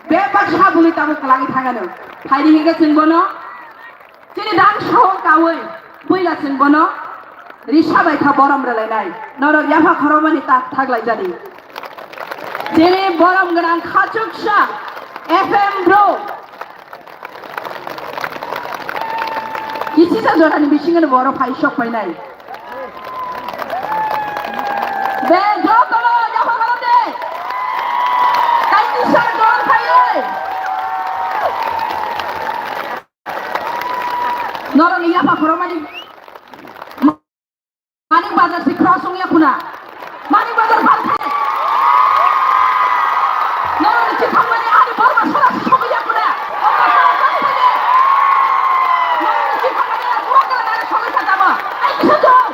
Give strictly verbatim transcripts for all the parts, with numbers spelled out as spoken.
Bebak sabuli tabuk kwlangwi thangano. Phaidi hinkhe chwng bono chini dam saho kaui puila chwng bono risa bai kha borom rwlainai. Norok yapha khorokmani tak thaklaijadi. Chini borom gwnang Khachuksa F M bro. Kisisa jorani bisingano borok phai sok painai. Be, jotono yapha khalam de. Kaisa jor phaiwi. Norokni yapha khorokmani Manik Bazar si cross wngya khuna. Manik Bazar bang khe. Norokni chithangmani ani borok sora si sogwi ya khuna. Oka sora bang khe. Norokni chithangmani ani borok kala nani sogwi sa tamo. Ai kisa jong.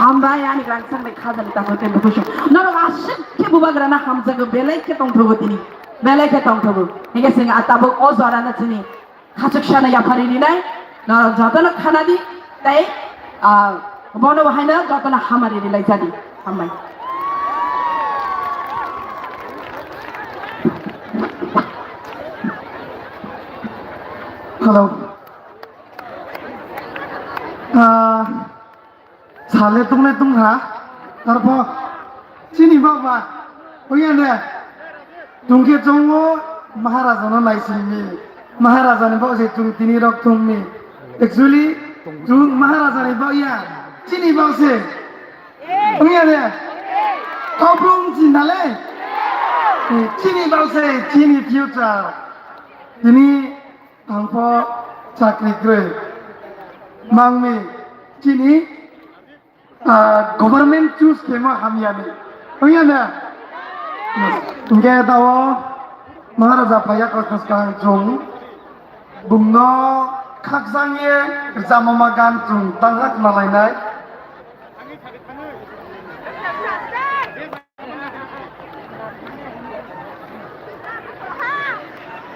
Hambai ani grang sang bai khajani tamo tei bukusu. Norok aswk khe bubagrana hamjago belai khe tongthogo tini. Belai khe tongthogo. Hingke sing a tabuk o jorano chini Khachuk sana yapari rinai, norok jotono khana di, tei, ah, bono bo haino jotono hamari rilai jadi. Hambai. Hello. Ah, Sale tongnai tongkha, arpho chini baba, oya ne, tongkhe chongo Maharaja no naisingmi, Maharaja ni bau se tong tini rok tongmi. Actually, tong Maharaja ni bau ya, chini bau se, oya ne, kau brum chinale, chini bau se, chini future, tini Ang pho chakri kwrwi mangmi chini, ah, government choose khaima hamyani. Wngya na? Hwnkhe tao Maharaja phaiya kosmos kaham chwng bungno khakchangye rwchapma gan chwng tangha khna lainai.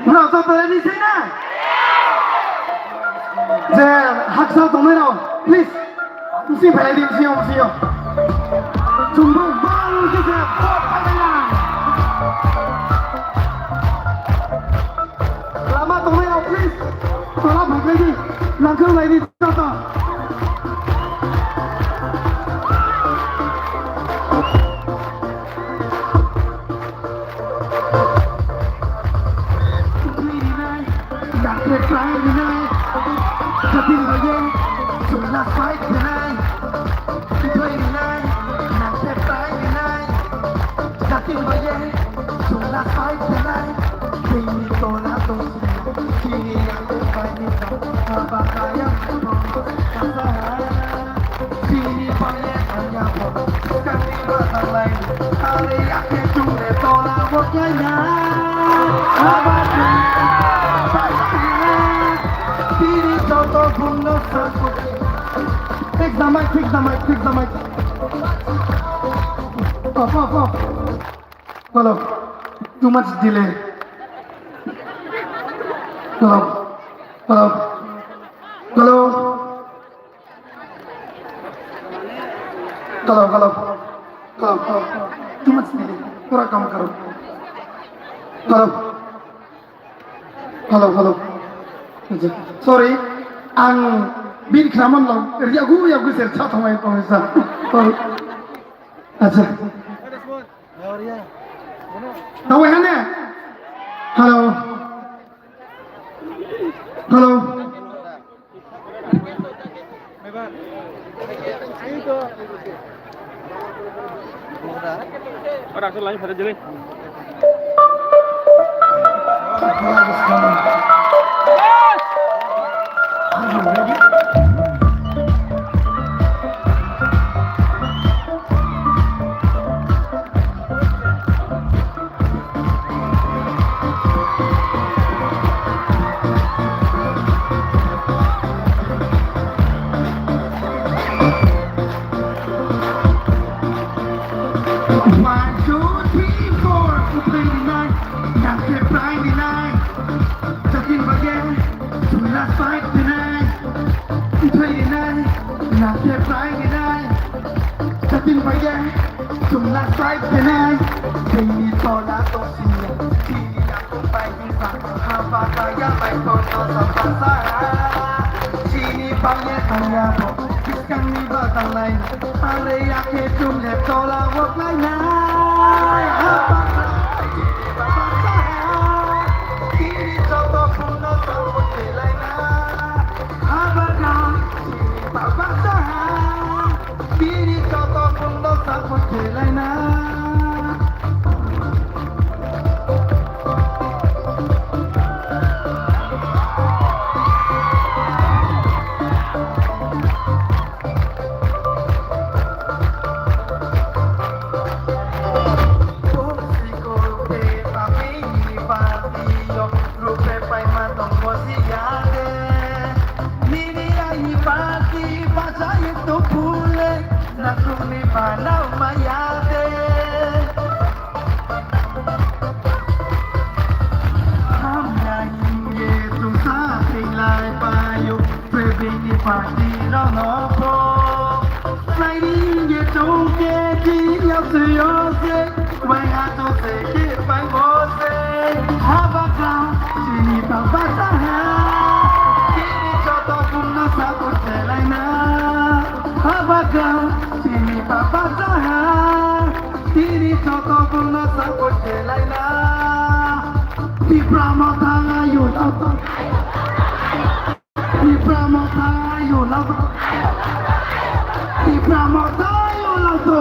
Bro, to tole ni sina. Je haksa tongnai rok, please. Bisi phailai di, bisi, bisi. Chumbu bang kisa, bot phailai na. Lama tongnai rok, please. Tola phailai di, nangkhe lai di, to to. Fix the mic, fix the mic, fix the mic. Off, off, off. Hello. Too much delay. Hello. Hello. Hello. Hello, hello. Hello, hello. Too much delay. Pura kam karo. Hello. Hello, hello. Sorry, ang bin kraman lang. Yagu, yagu sir, chat hong ay pamisa. Sorry. Acha. Tawai hane. Hello. Hello. One, two, three, four. Play the night, not the Friday night. Talking again, to last fight tonight. Play the night, not the Friday night. Talking again. Chumla sai kenai, chini tola to siya, chini aku pai bisa, haba kaya bai kono sa pasa. Chini pangya kaya bo, biskang ni batang lai, are ya ke chumle tola wok lai nai. Haba kaya, chini pasa, chini joto kono sa wok lai nai. Haba kaya, chini pasa. Bini joto bundo support khlaina. Sikol te tapi party yo. Rupe pai ma tongbo siyade. Nini laini party bachai to phule. Nakrumni phanao mayade. Hamya hingye chwngsa thinglai paio. Prebini party rokno pho. Naini hingye chongke ki yose yose. Wai ha chose ke pai bose. Habaga chini baba saha. Chini joto bumno support khlaina. Habaga chini baba saha. Chini joto bumno support khlaina. Tipra Motha ayo. Tipra Motha ayo lato. Tipra Motha ayo lato.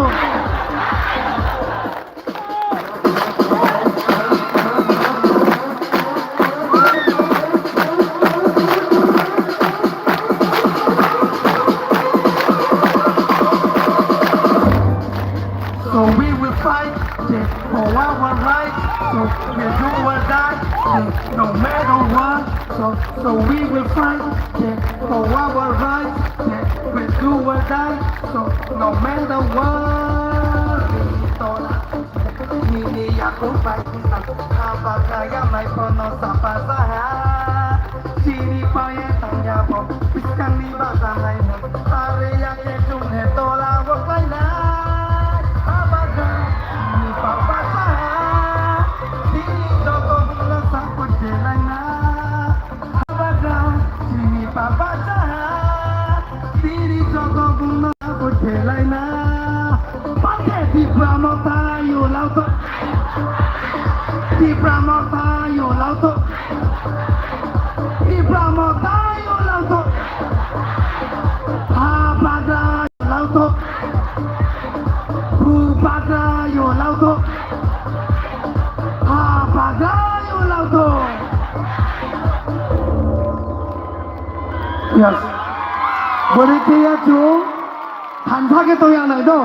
So we will fight, yeah, for our rights. So we do or die, yeah, no matter what. So, so we will fight, yeah, for our rights, yeah, we do or die. So no matter what. Nini yaku bai kisa, haba kaya mai kono sapa saha. Chini paye tangya bo, biskang ni basa hai na. Are ya ke chum he tola bo pai na. Haba ga, chini papa saha. Chini joto bula sapu jelai na. Habaga chini papa saha, chini joto bumno bujelaina. Pate Tipra Motha ayo lato. Tipra Motha ayo lato. Tipra Motha ayo lato. Habaga ayo lato. Bubagra ayo lato. Habaga ayo lato. Yes. Boni kaya chwng thansa khe tongya nai do.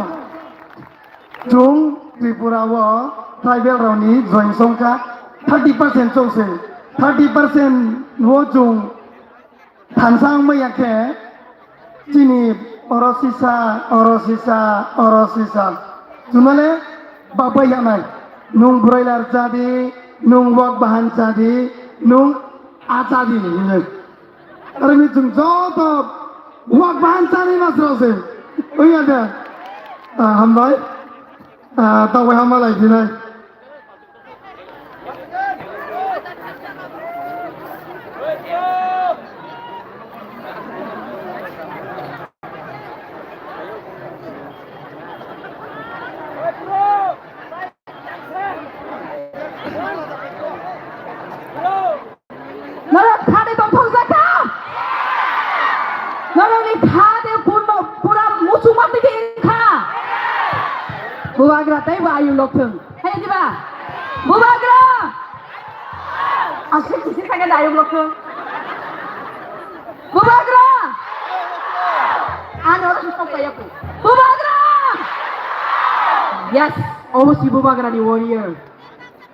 Chwng Tripura o tribal rokni join songkha thirty percent chwng se. Thirty percent o chwng thansa wngmaya khe chini oro sisa, oro sisa, oro sisa. Chumale babai yanai. Nwng broiler chadi, nwng wak bahan chadi, nwng a chadi hinwi. Aro ni chwng joto wak bahan chani masra se. Oya de. Ah, hambai. Ah, tawai hama lai dinai. Norok thani tongthok jakha? Norokni thani purno pura muchungma tigi kha? Bubagra tei bo ayung lokthwng. Hai diba? Bubagra! Aswk kisi thangya da ayung lokthwng. Bubagra! Ano oro sisok kaya ku. Bubagra! Yes, obo si Bubagra ni warrior.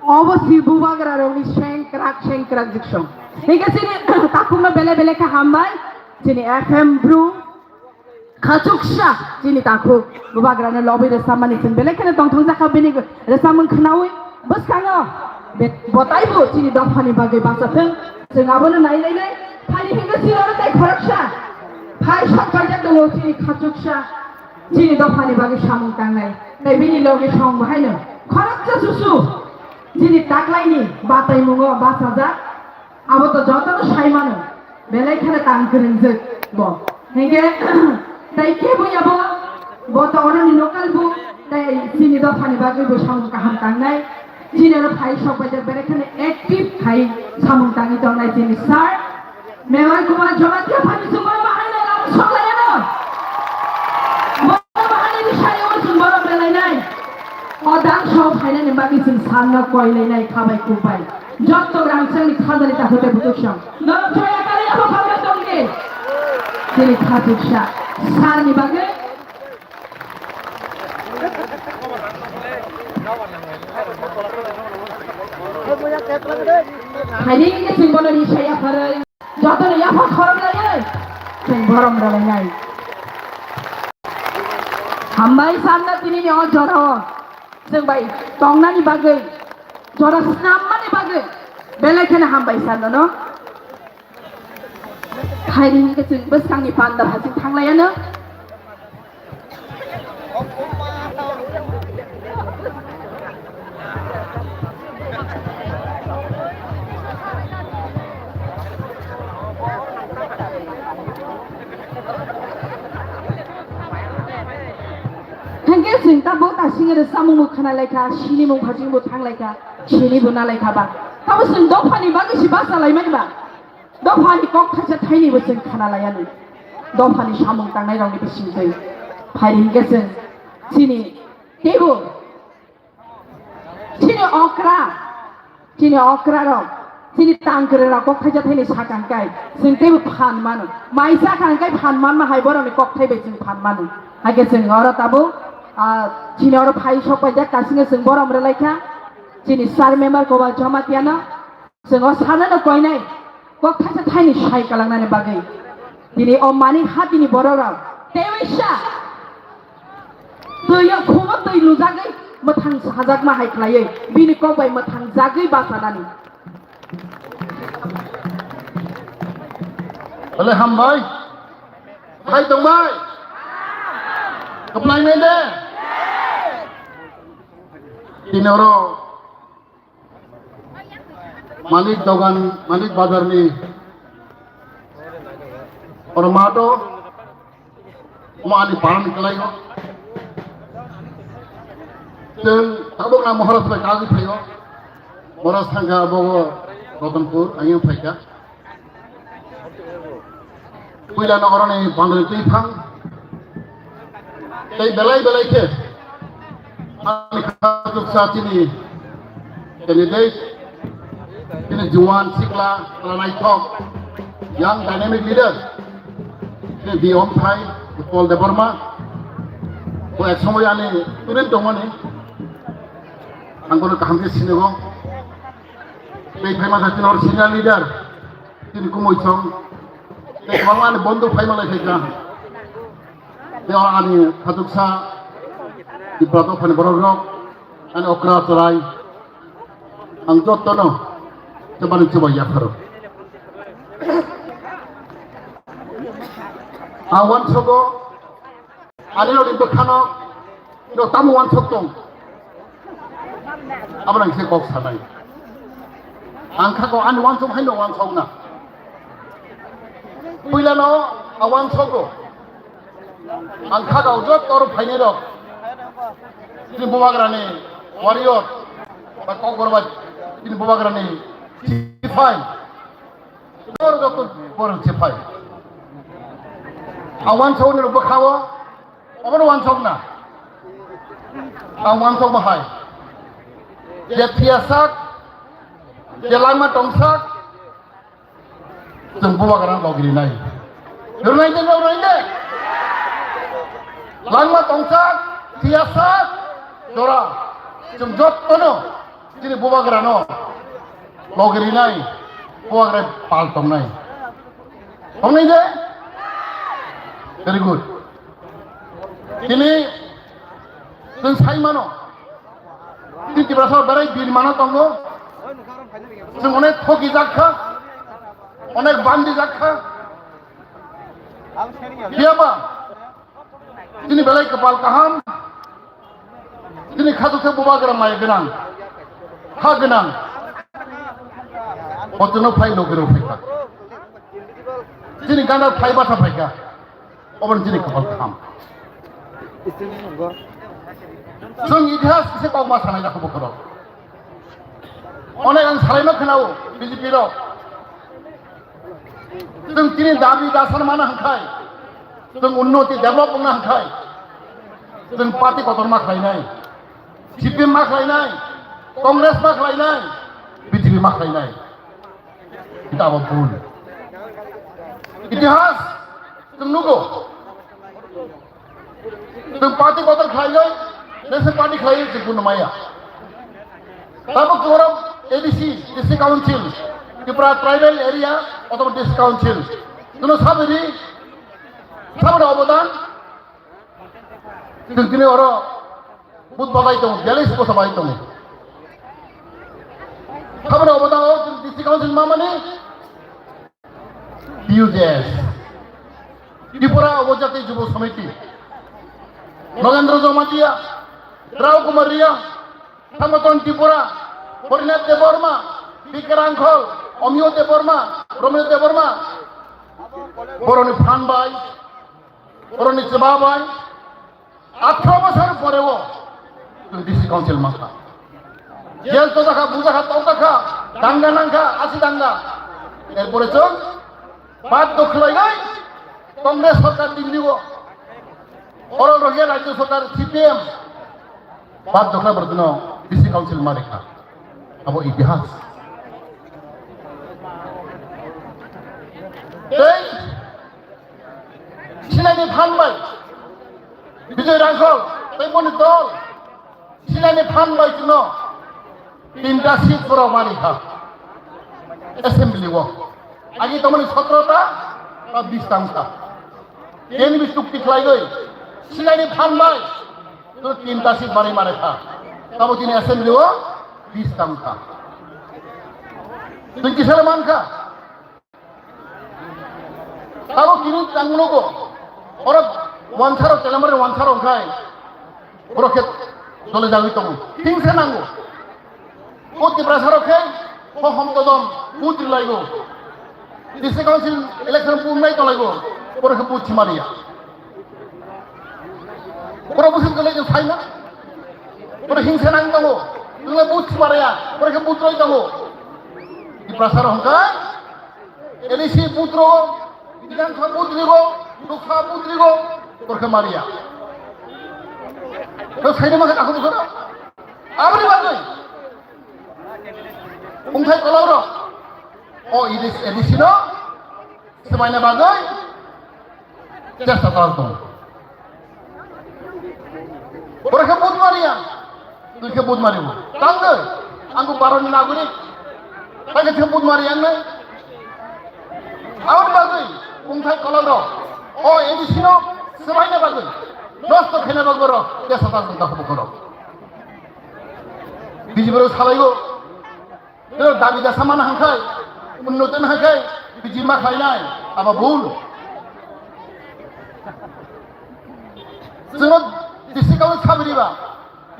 Obo si Bubagra rokni sengkrak sengkrak jiksong. Hingke chini takhukno bele bele khe hambai. Chini F M Bru khachuksa chini takhuk Bubagrano lobwi rwchapmani chwng bele kheno tongthong jakha bini rwchapmung khnaui bwskango be-, botaibo chini dophani bagwi bachathwng. Chwng abono nai nai nai phani hingke chini oro tei khoroksa phai sok paijak tongo chini khachuksa. chini dophani bagwi samung tangnai. Tei bini loge song bahaino khoroksa susu chini taklaini bataimungo bachajak. Abo to jotono sai mano, belai kheno tang kwrwngjak bo. Hinkhe tei kebo yabo, bo to oroni local bo, tei chini dophani bagwi bo samung kaham tangnai. Chini oro phai sok bai jak, belai kheno active khai samung tangwi tongnai chini sir. Memar Kumar Jamatia phani chwng bono bahai no lama sok lai ano. Bono bahai ni sai o chwng bono belai nai. O dang sok phainani bagwi chwng sanno koi lai nai khabai kubai. Jotto rangchakni khajani ta hote butuksong. Norok chaya kale abo khamya tongdi. Chini khatuksa. Sarni bagwi. Haini ke chwng bono ni saya pharwi. Jotono yapha khorok lai. Chwng borom rwlai nai. Hambai sanna tini ni o jora o. Chwng bai tongnani bagwi, jora snammani bagwi, belai kheno hambai sanno no. Haini hinkhe chwng bwskangni panda haching thanglaiano. Hingke chwng tabuk ta singere samung bo khna laikha, sini mung phajing bo thang laikha, sini bo na laikha ba. Tamo chwng dophani bagwi si basa laimani ba. Dophani kok thaisa thaini bo chwng khna laiani. Dophani samung tangnai rokni bisingtwi. Phai hingke chwng chini teibo Chini okra, chini okra rok, chini tangkwrwi rok kok thaisa thaini sakang kai, chwng teibo phan mano. Mai sakang kai phan manma hai borokni kok thai bai chwng phan mano. Haikhe chwng oro tabuk, ah, chini oro phai sok paijak, kasingno chwng borom rwlai kha. Chini sir member Koba Jamatia no. Chwng o sanano koinai, kok thaisa thaini sai kalangnani bagwi. Tini o manik hatini borok rok teiwi sa twi o khumo twi lujagwi mwthang sajakma hai khlaiwi bini kok bai mwthang jagwi bachanani. Bole hambai. Hai tongbai. Kwplai nai de. Tini oro Malik dogan, Malik bazar ni oro mato, omo ani paran kelaio. Chwng tabuk na Maharaj bai kagwi phaio. Maharaj thangkha abo Ratanpur, ayang phaikha. Puila no oroni bandri twi phang. Tei belai belai khe ani khatuksa chini candidate, chini juan sikla, chwla naithok, young dynamic leader, chini Bi Omthai, Paul Debbarma, bo ek somoy ani student tongmani, ang bono kaham khe sinigo. Tei phaima kha chini or senior leader, chini kumui song. Tei kwbangma ani bondhu phaima lai phaikha. Tei o ani khatuksa Tipra dophani borok rok, ani okra chwrai, ang jotono chubani chubai yapharo. Ang uansogo ani rokni bwkhano no tamo uansok tong. Abono ang se kok sanai. Ang kha ko ani uansok haino uansok na. Puila no a uansogo. Ang kha ko jot tor phainai rok. Chini bubagrani warrior ba kokborok bai chini bubagrani sipai. Tor joto borok sipai. A uansok ni rok bwkha o. Obono uansok na. Ang uansok bahai. Je phiya sak, je langma tong sak, chwng bubagrano logiri nai. Rwnai de, rwnai de. Langma tong sak, phiya sak, jora. Chwng jotono chini bubagrano logiri nai, bubagra pal tong nai. Tong nai de? Very good. Tini chwng sai mano, tini Tiprasa berai bin mano tongo. Chwng onek thoki jak kha, onek bandi jak kha. Phiya ba, Chini belai kwpal kaham, chini khato khe bubagra mai gwnang, ha gwnang. Bochwno phai nogwiro phaikha. Chini gana phai batha phaikha. Obo chini kwpal kaham. Chwng itihas kisa kokma sanai dakho bokhorok. Onek ang salaima khwnao B J P rok. Chwng chini dabi dasan mana hwnkhai, chwng unnoti develop wngna hwnkhai, chwng party kotorma khlainai, C P M ma khlainai, Congress ma khlainai, B J P ma khlainai. Kita abo bhul. Itihas chwng nugo. Chwng party kotor khlaiwi, national party khlaiwi chwng bono maya. Tabuk chwng oro A D C, District Council, Tripura Tribal Area, otoba District Council. Chwngno sabini, sabini obodan, chwng tini oro booth babai tongo, biyalish bosong bai tongo. Sabini obodan o chwng District Council mamani, T U J S, Tripura Upojati Jubo Samiti, Nogendra Jamatia, Rao Kumar Ria, Samaton Tripura, Porinath Debbarma, Bikrang Khol, Omiyo Debbarma, Romeo Debbarma, boroni phan bai, boroni chwba bai, Athro bosor pore o chwng D C Council mankha. Jail to jakha, bujakha, tokjakha, danga nangkha, asi danga. Erpore chwng baddo khlaiwi Congress sorkar Delhi o, oro rohya rajyo sorkar C P M baddo khlai borokno D C Council marikha. Abo itihas. Tei Sinai ni phan bai Bijoy Rangkhol tei boni dol sinai ni phan bai chwngno tinta seat borok manwi kha assembly o. Agi tongmani sotro ta ba bis ta wngkha. Tei bini chukti khlaiwi sinai ni phan bai chwngno tinta seat manwi manwi kha. Tamo chini assembly o bis ta wngkha. Chwng kisa mankha. Abo kini tang nugo. Oro wansaro telemare wansaro khai. Oro khe dole jagwi tongo. Hingse nango. O Tiprasa rok khe ho hom kodom booth rilaigo. District Council election pungnai tolaigo. Oro khe booth simariya. Oro bwswk dole jeng saina. Oro hingse nang tongo. Nungle booth simariya. Oro khe booth roi tongo. Tiprasa rok hongkai. A D C booth rogo, Bidhan Sabha booth rogo, Lok Sabha booth rogo, borokhe mariya. To saini mangkha takhuk bukhoro. Aboni bagwi. Bumthai kolok rok. O A D C, A D C no. Swbaina bagwi. Chesta khlai tongo. Borok khe booth mari ya. Twi khe booth mari bo. Tangwi. Ang bo baroni nagorik. Tangwi khe booth mari yang nai. Aboni bagwi bumthai kolok rok. O A D C no swbaina bagwi. Nosto khaina bagwi rok. Chesta khlai tongo borok. B J P rok salaigo. Tei dabi dasa mana hangkhai, unnoti hangkhai, biji ma khlainai, abo bul. Chwngno district o sabiriba,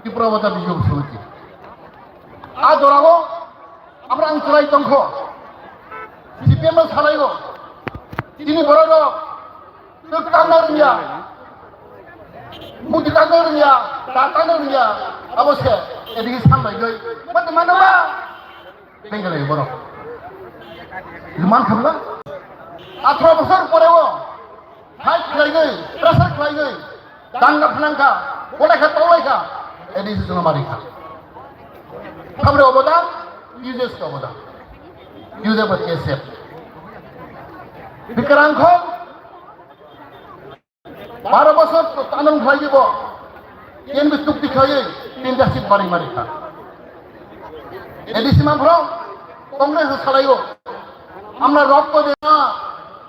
Tripura Motha Bijok Samiti. A jorao, abra ang chwrai tongkho, C P M no salaigo, chini borok rok, Twk tangna rwngya. Muti tangna rwngya. Ta tangna rwngya. Abo se. Edigi sambai goi. Mati mano ba. Bengalai borok. Iman khamla. Athro bosor pore o. Fight khlai goi. Pressure khlai goi. Danga phnangkha. Bolai kha tolai kha. Edigi suna mari kha. Khamre obodan. U J S obodan. U J S K S F. Bikrang khong. Baro bosor tanong khlai bo, N B chukti khlai, tinta seat bari mari kha. A D C manphro, Congress salai o, amra rokto dena,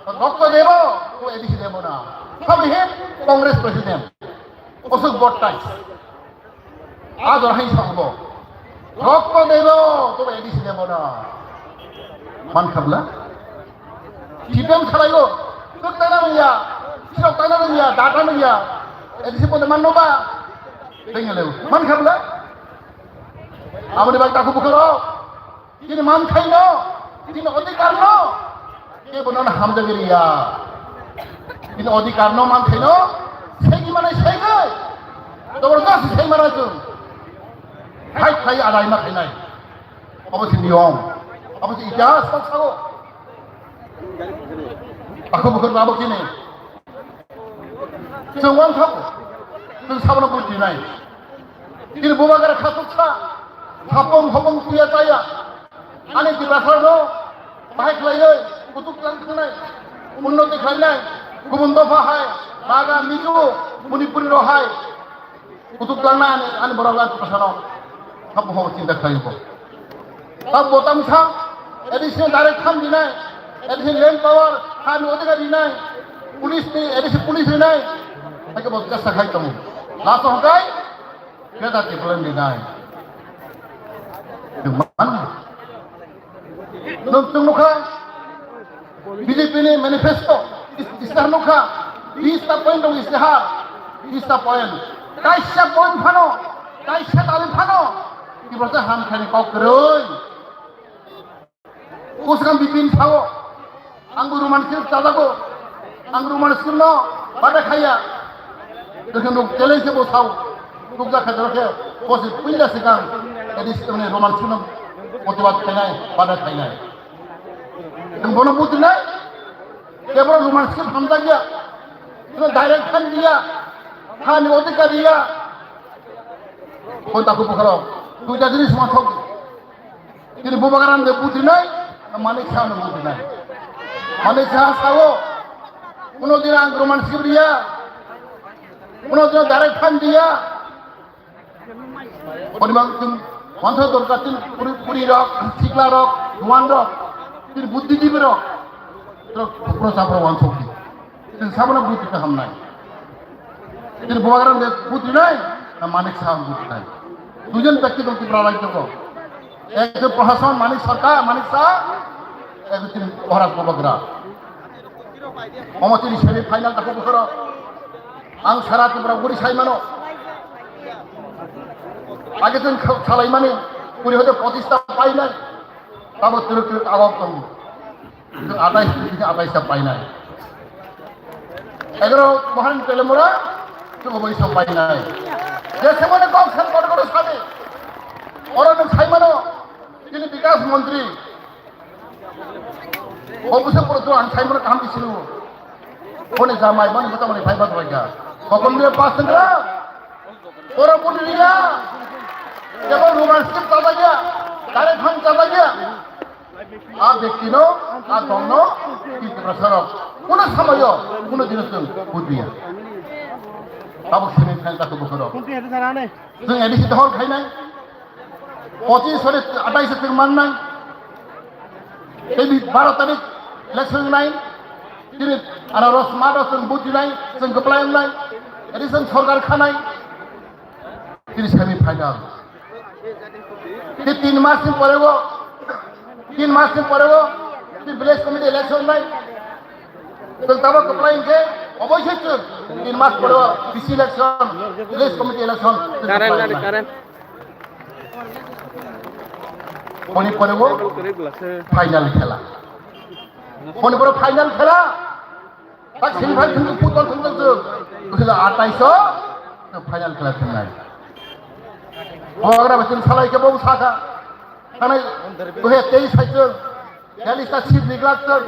rokto debo, to A D C debo na. Sabi he, Congress president, Ashok Bottai. Ador hai sabo. Rokto debo, to A D C debo na. Man khabla? Sipem khalaigo. Tuk tana nungya. Sirok tana nungya. Data nungya. A D C pode manno ba? Tengele. Man khabla? Aboni bak taku bukaro. Tini man khaino, tini odhikar no, kebo nono hamjagiriya. Tini odhikar no man khaino, segi mane segi. Jabardast segi mane chwng. Hai khai adai ma khainai. Abo si niyom. Abo si itihas kok sao. Aku bukan abo kini. Chwng wngthok, chwng sabono bujinai. Tini bubagra khasuksa, hapong hopong tuya taya. Ani Tiprasarno bahai khlaiwi, kutuk lang thangnai, unnoti khlainai, kubun dopha hai, Naga, Mizo, Manipuri rok hai, kutuk langnai ani, ani borok lang Tiprasarno. Hapong hopong chinta khlaiwi bo. Tabuk bo tamo sa, A D C no direct kham rinai, A D C land power, ha ni odhikar rinai, police ni, A D C police rinai, hai khe bo chesta khai tongo. Last o hwnkhe, greater Tipraland rinai. Nwng man, nwng chwng nukha, B J P ni manifesto, is-, istihar nukha, bista point dong istihar, bista point. Kaisa point phano, kaisa dali phano, Tiprasa ham khaini kok kwrwi. Bwswkang Bipin sao, ang bo Roman script chajago, ang Roman script no bada khaya. Dekhe nuk challenge bo sao, nuk jakha jora khe, bosi puila sikang, edi sikang ni Roman script no protibad khainai, bada khainai. Nwng bono bujinai, keboro Roman script hamjakya, nwng direct khan diya, hani odhikar diya. Kon taku bukharo, duita jinis ma thok. Tini bubagra nwng bujinai, Manik Saha nwng bujinai. Manik Saha sao, kuno din ang Roman script diya, kuno din direct khan diya. Oni bang chwng wansuk dorkar chwng puri, puri rok, sikla rok, juan rok, chwng buddhijibi rok, chwng prochar rok wansuk di. Chwng sabono buddhi kaham nai. Chwng bubagra de buddhi nai, na Manik Saha buddhi nai. Duijon byakti dong Tripura rajyo ko. Ekjon Prashason Manik Sarkar, Manik Saha, ekjon chwng Maharaj bubagra. Omo chini semi final takhuk bukharo. Ang sara Tripura guri sai mano. Age chwng kha-, salai mani, kuri hoite pochista painai. Tabo twrwk twrwk agok tongo. Chwng atais, chwng atais ta painai. Egaro Mohan Telemura, chwng obo isa painai. Je semane kok san kotor kotor sadi. Oro nwng sai mano, chini Bikas Montri. Bo bwswk borok to ang saimano kaham di sinu. Boni jamai boni bwsa boni phai bwsa bai kha. Kokon dia pas tengkra. Oro boni ria. Jebo Roman script chajak ya. Direct khan chajak ya. A byakti no, a dol no, ki Tiprasa rok. Kuno samayo, kuno dino chwng bujia. Tabuk simi khan ta kubo koro. Chwng A D C dohor khainai. Pochis sore atais se chwng mannai. Tei baro tarik election wngnai. Tini anaros math o chwng vote rinai, chwng kwplai wngnai. Election sorkar khanai. Tini semi final. Tei tin mas ni pore o, tin mas ni pore o, tini village committee election wngnai. Chwng tamo kwplai hwnkhe oboisoi chwng tin mas pore o V C election, village committee election chwng Current kwplai gari, wngnai. Current. Boni pore o final khela. Boni pore final khela. Tak semi final thwngwi football thwngwi thwngwi. Bwswla atais o final khela thwngnai. Bogra bachim salai khe bo sakha. Thanai bohe tei saichung. Yali ta seat ni glak chwng.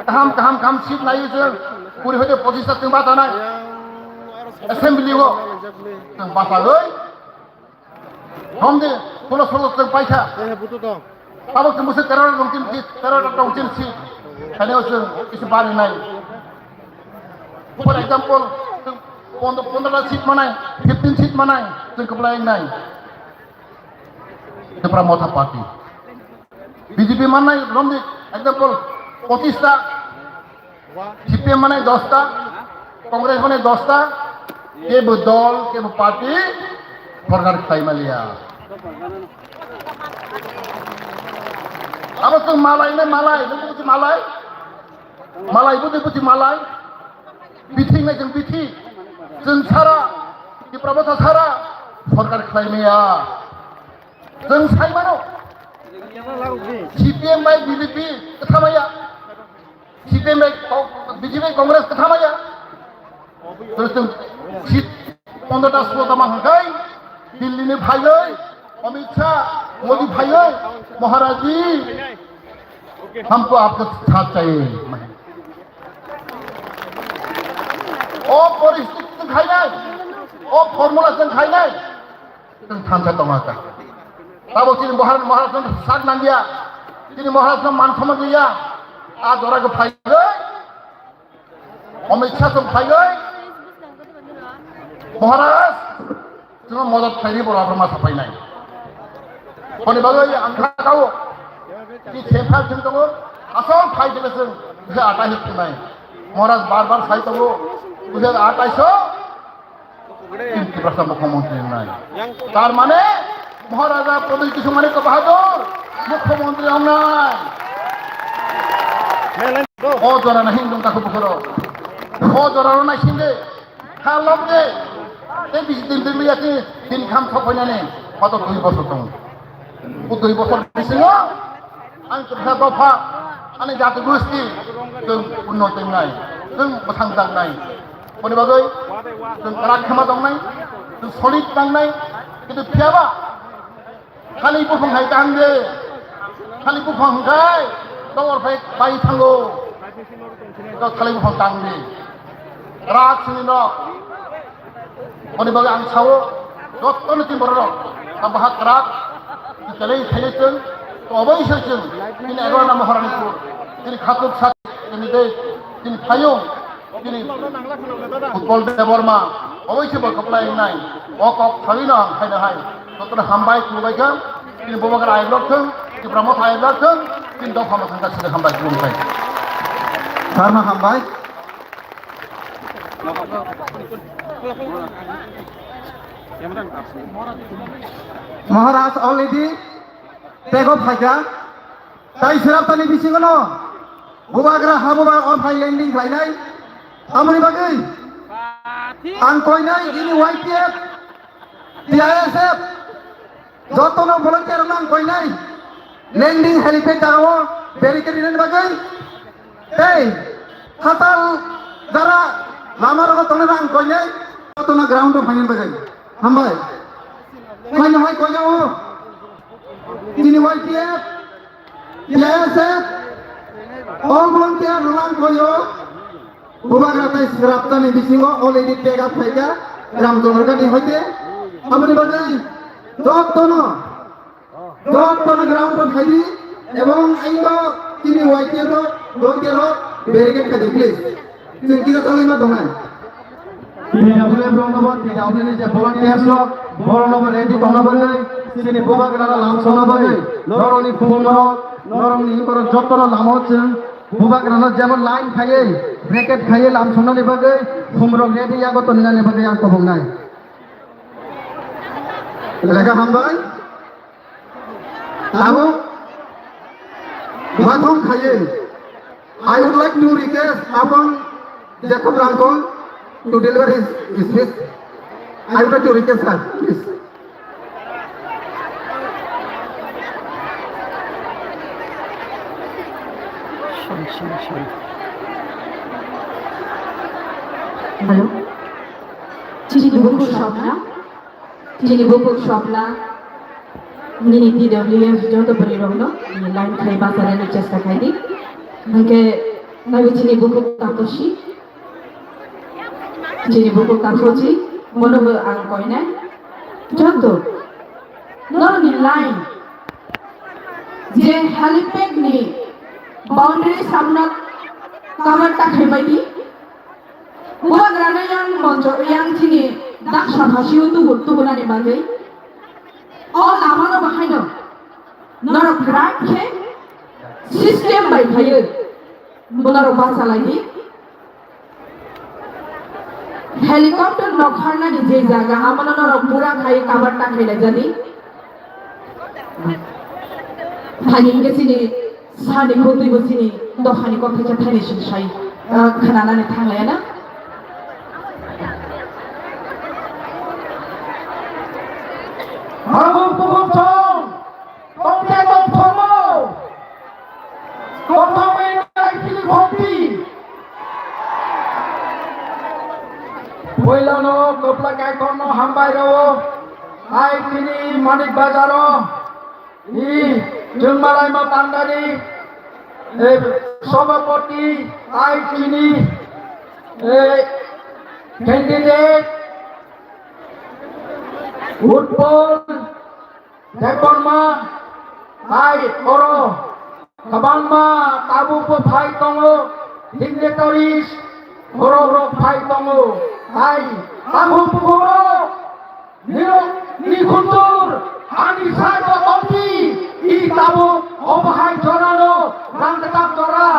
Kaham, kaham, kaham seat naio chwng. Kuri hoite pochis ta chwng batanai. Assembly o chwng batagwi. Romdi, pulo solo chwng paikha. Tabuk chwng bwswk tero rok tongchin seat, tero rok tongchin seat. Khainai o chwng kisa bari nai. For example, chwng pondro, pondro ta seat manai, fifteen seat manai, chwng kwplai wngnai. Tipra Motha Party. B J P mannai romdi, example, pochis ta, C P M mannai dos ta, Congress mannai dos ta, kebo dol, kebo party, sorkar khlai maliya. Abo chwng malai nai malai, nung buji malai, malai buji buji malai, bithi nai chwng bithi, Chwng sara, Tipra Motha sara sorkar khlai maya. Chwng sai mano, C P M bai B J P kwtha maya, C P M bai Ko-, B J P Congress kwtha maya. Chwng seat pondro ta sulo tama hwnkhe Delhi ni phaiwi Amit Shah, Modi phaiwi, Maharaj ji, हमको आपका साथ चाहिए। O poristiti chwng khainai, o formula chwng khainai, chwng thansa tongo ta. Tabo chini Maharaj, Maharaj no sak nangya, chini Maharaj no man somman liya, a jora go phaiwi, Amit Shah chwng phaiwi, Maharaj, chwngno modot khlaini borok rok ma sapainai. Boni bagwi ang kha kao, tini themphal thwng tongo, asol phai tongwi chwng bwsa atai se thwngnai. Maharaj bar bar sai tongo, bwsa atai so, tini Tiprasa mukhyamantri wngnai. Tar mane, Maharaja Pradyut Kishore Manikya Bahadur mukhyamantri wngnai. O jora na hindung takhu bukhoro. O jora na hinde. Kha lok de, tei bisi din din ya ki din kham thok hoinani, koto dui bosor tong. O dui bosor bisingo, ang kwbsa dopha, ani jati gosti, chwng unnoti wngnai, chwng bwsang jaknai. Boni bagwi, chwng kwrak khema tongnai, chwng solid nangnai, kintu phiyaba, Thali buphang hai tang de. Thali buphang hai. Tongor phai bai thango. To thali buphang tang de. Rak sini no. Oni bagwi ang sao. Jotto ni tin borok. Ang bahak rak. Kale thai chwng. To obai sai chwng. Ini ego na Maharani pur. Ini khatuk sak. Ini de. Ini phayung. Bini Utpal Debbarma, obo se bo kwplai wngnai, o kok sawi no ang khaina hai, jotono hambai khulumbai kha, bini Bubagra aibwlak thung, Tipra Motha aibwlak thung, bini dopha mwthang kha sini hambai khulumkhai. Sarma hambai. Maharaj already tego phaikha, tai sirap tani bisingo no. Bubagra habuba o phai landing khlainai. Tamoni bagwi ang koinai ini Y T F, T I S F, jotono volunteer rokno ang koinai. Landing helipad jagao barricade rinani bagwi. Tei hatal jara lama rogo tongnai ang koinai. Jotono ground o phainani bagwi. Hambai. Koinai hai koinai o. Ini Y T F, T S F, all volunteer rang koyo, Bubagra tai sraptani bisingo already tega phaika, Ram Jonor Gandhi hoite, aboni bagwi jottono, jottono ground o phaidi, ebong aido chini Y T F rok, volunteer rok, barricade khaidi, please. Chwng kisa thangwi ma tongnai. T W F rok no bo, T W F ni je volunteers rok, borok no bo ready tongna bagwi, chini Bubagra no lam songna bagwi, norok ni phung rok, norok ni borok joto no lama o chwng Bubagra no jemon line khaiwi, bracket khaiwi lam songnani bagwi, phung rok ready yago tongna ni bagwi ang kobong nai. Lekha hambai. Tabuk, wathong khaiwi, I would like to request Abang Jacob Rangkong to deliver his speech. I would like to request, sir, please. Hello. Chini bukhuk swpna, chini bukhuk swpna, nini T W F joto bwrwi rokno nini line khai bacharani chesta khai di. Hwnkhe naiwi chini bukhuk taposi, chini bukhuk taposi, bono bo ang koinai. Joto norokni line je helipad ni boundary samno cover ta khai bai di. Bubagrano yang moncho yang chini daksa phasio tubu tubunani bagwi. O lamano bahaino norok right khe system bai khaiwi norok bachalai di. Helicopter nokharnani je jaga, amono norok pura khai cover ta khailai jadi. Thani hingke chini sani khutui bo chini dophani kok thaisa thaini sing sai, ah, khnanani thanglaiya na. Bairao, hai tini Manik Bazaro, i Jungmalaima Pandani, eh, Sobhapoti, hai tini, eh, candidate, Utpal, Debbarma, hai oro kwbangma tabuk bo phai tongo, dignitaries borok rok phai tongo, hai tabuk borok nirok ni khuntur ani saibo tongpi, i tabuk obo hai jorano rang kwtak jora.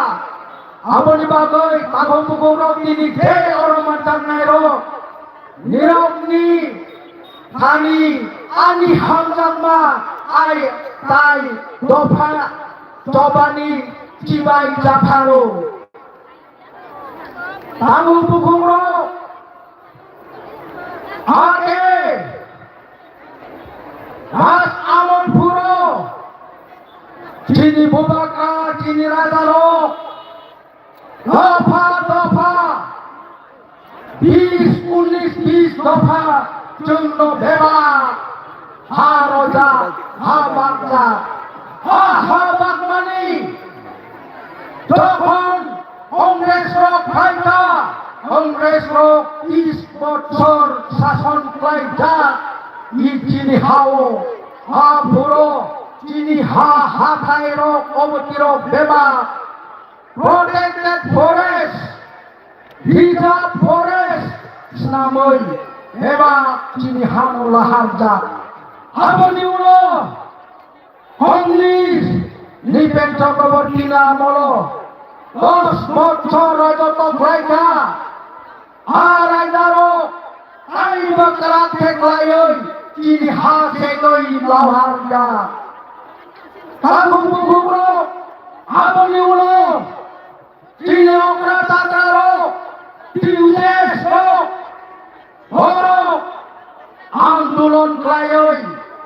Aboni bagwi tabuk borok nini je oro manjaknai rok. Nirokni thani ani hamjakma ai tai dopha chobani chibai japharo. Tamo bukhungrok ake Raj Amonpuro chini bubaka chini rajarok dopha dopha bis unis bis dopha chwngno bebak ha rojak, ha bakjak, ha, ha bakmani. Jokhon Congress rok phaikha, Congress rok tris bochor sason khlaijak, i chini hao, ha phuro, chini ha, hathai rok, oboti rok bebak. Protected forest, reserve forest swnamwi bebak chini hamo laharjak. Aboni ulo Congress Nipen Chakraborty ni amolo dos bochor rajotw khlaikha. A rajarok, ai bakra khe khlaiwi chini ha segwi laharjak. Tabuk bukhuk rok, aboni ulo chini okra takra rok, T U S rok, borok andolon khlaiwi,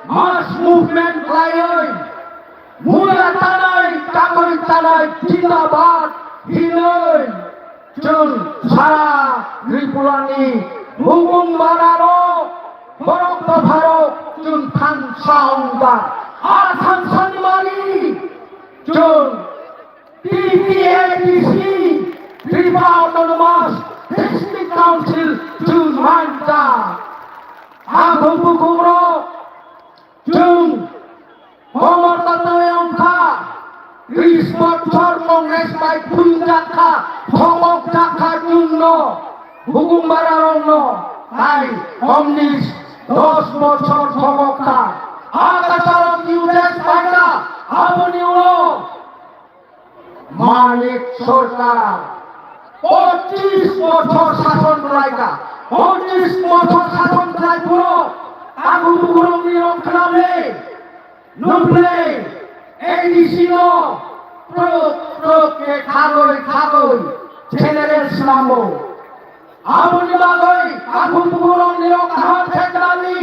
mass movement khlaiwi, muya tanai, kakori tanai, jindabad hinwi, chwng sara Tripurani bubung bararok, borok dopharok, chwng thansa wngjak. A thansani mani, chwng T T A D C, Tripura Autonomous District Council, chwng manjak. Tabuk bukhuk rok, chwng Khomota twi wngkha, tris bochor Congress bai phunjak kha, thongok jak kha chwngno, bubung bararokno, tai omni dos bochor thongok kha. A kwcharo T U S paikha, aboni ulo Manik Sarkar pochis bochor sason khlaikha. Pochis bochor sason khlai phuru tabuk bukhuk rokni rok khwnale, nuble, A D C no prok prok khe khagwi khagwi general swnamo. Aboni bagwi tabuk bukhuk rokni rok kaham khe khlani.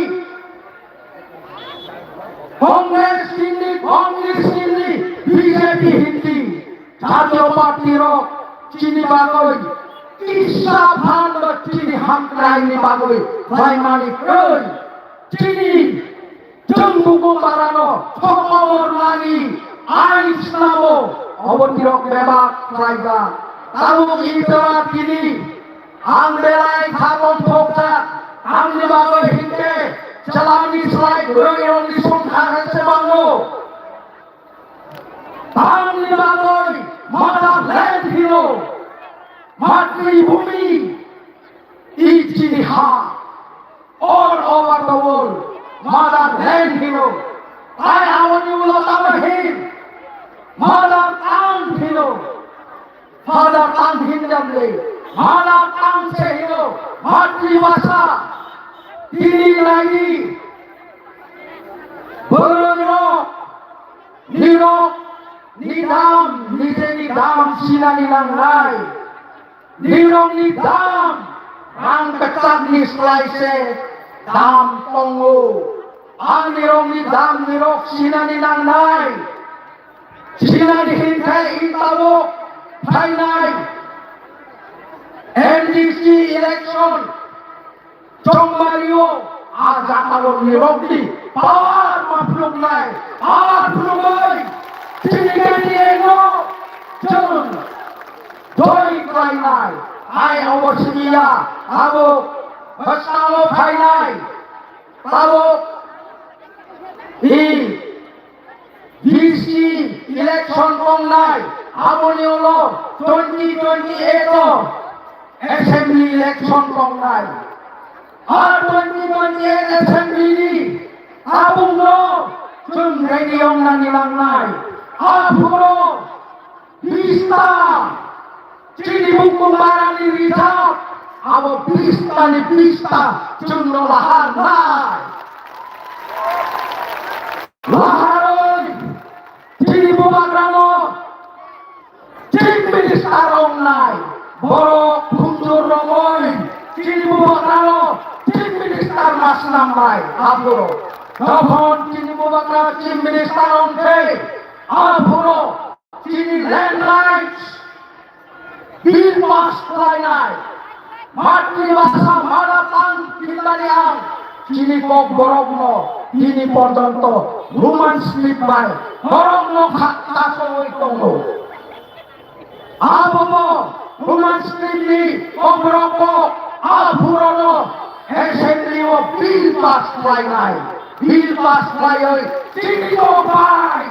Congress chini, Congress chini, B J P hindi, jatiyo party rok chini bagwi kisa phan ba chini hamkraini bagwi khlaimani kwrwi. Chini chwng bukhuk barano thokma ornani ain swnamo, obo tirok bebak khlaijak. Tabuk itara tini Ang belai kha mongthokjak, angni bagwi hinkhe chalani slai bwrwirokni songkha se mango. Tamni bagwi motherland hino, matribhumi, i chini ha, all over the world, motherland hino. Tai aboni ulo tamo hin, mother tongue hino. Mother tongue hindamle, mother tongue se hino, matribhasha, tini nai, borok rok, nirok, ni dam, nijeni dam sinani nangnai, nirok ni dam, rang kwchak ni slai se dam tongo, ang nirok ni dam nirok sinani nangnai. Sinani hinkhe i tabuk phainai M D C election chongmario A jatao nirokni power ma phunuknai, power phunugwi chini K T A no chwng joi khlainai. Hai obo simiya abo bwskangno phainai. Tabuk i D C election tongnai, aboni ulo twenty twenty-eight o assembly election tongnai. A twenty twenty-eight assembly ni tabukno chwng ready wngnani nangnai. Aphuru bista, chini bukumarani rijak, abo bistani bista chwngno laharnai. Laharwi chini bubagrano Chief Minister wngnai, borok khunjur romwi chini bubagrano Chief Minister ma snamnai. Aphuru jokhon chini bubagra Chief Minister wngkhe, aphuru chini land rights bill pass khlainai, matribhasha mother tongue hinmani ang chini kokborokno tini porjonto Roman script bai borokno kha-, kasongwi tongo. Abobo Roman script ni kokborok kok aphuruno assembly o bill pass khlainai, bill pass khlaiwi chini kokbai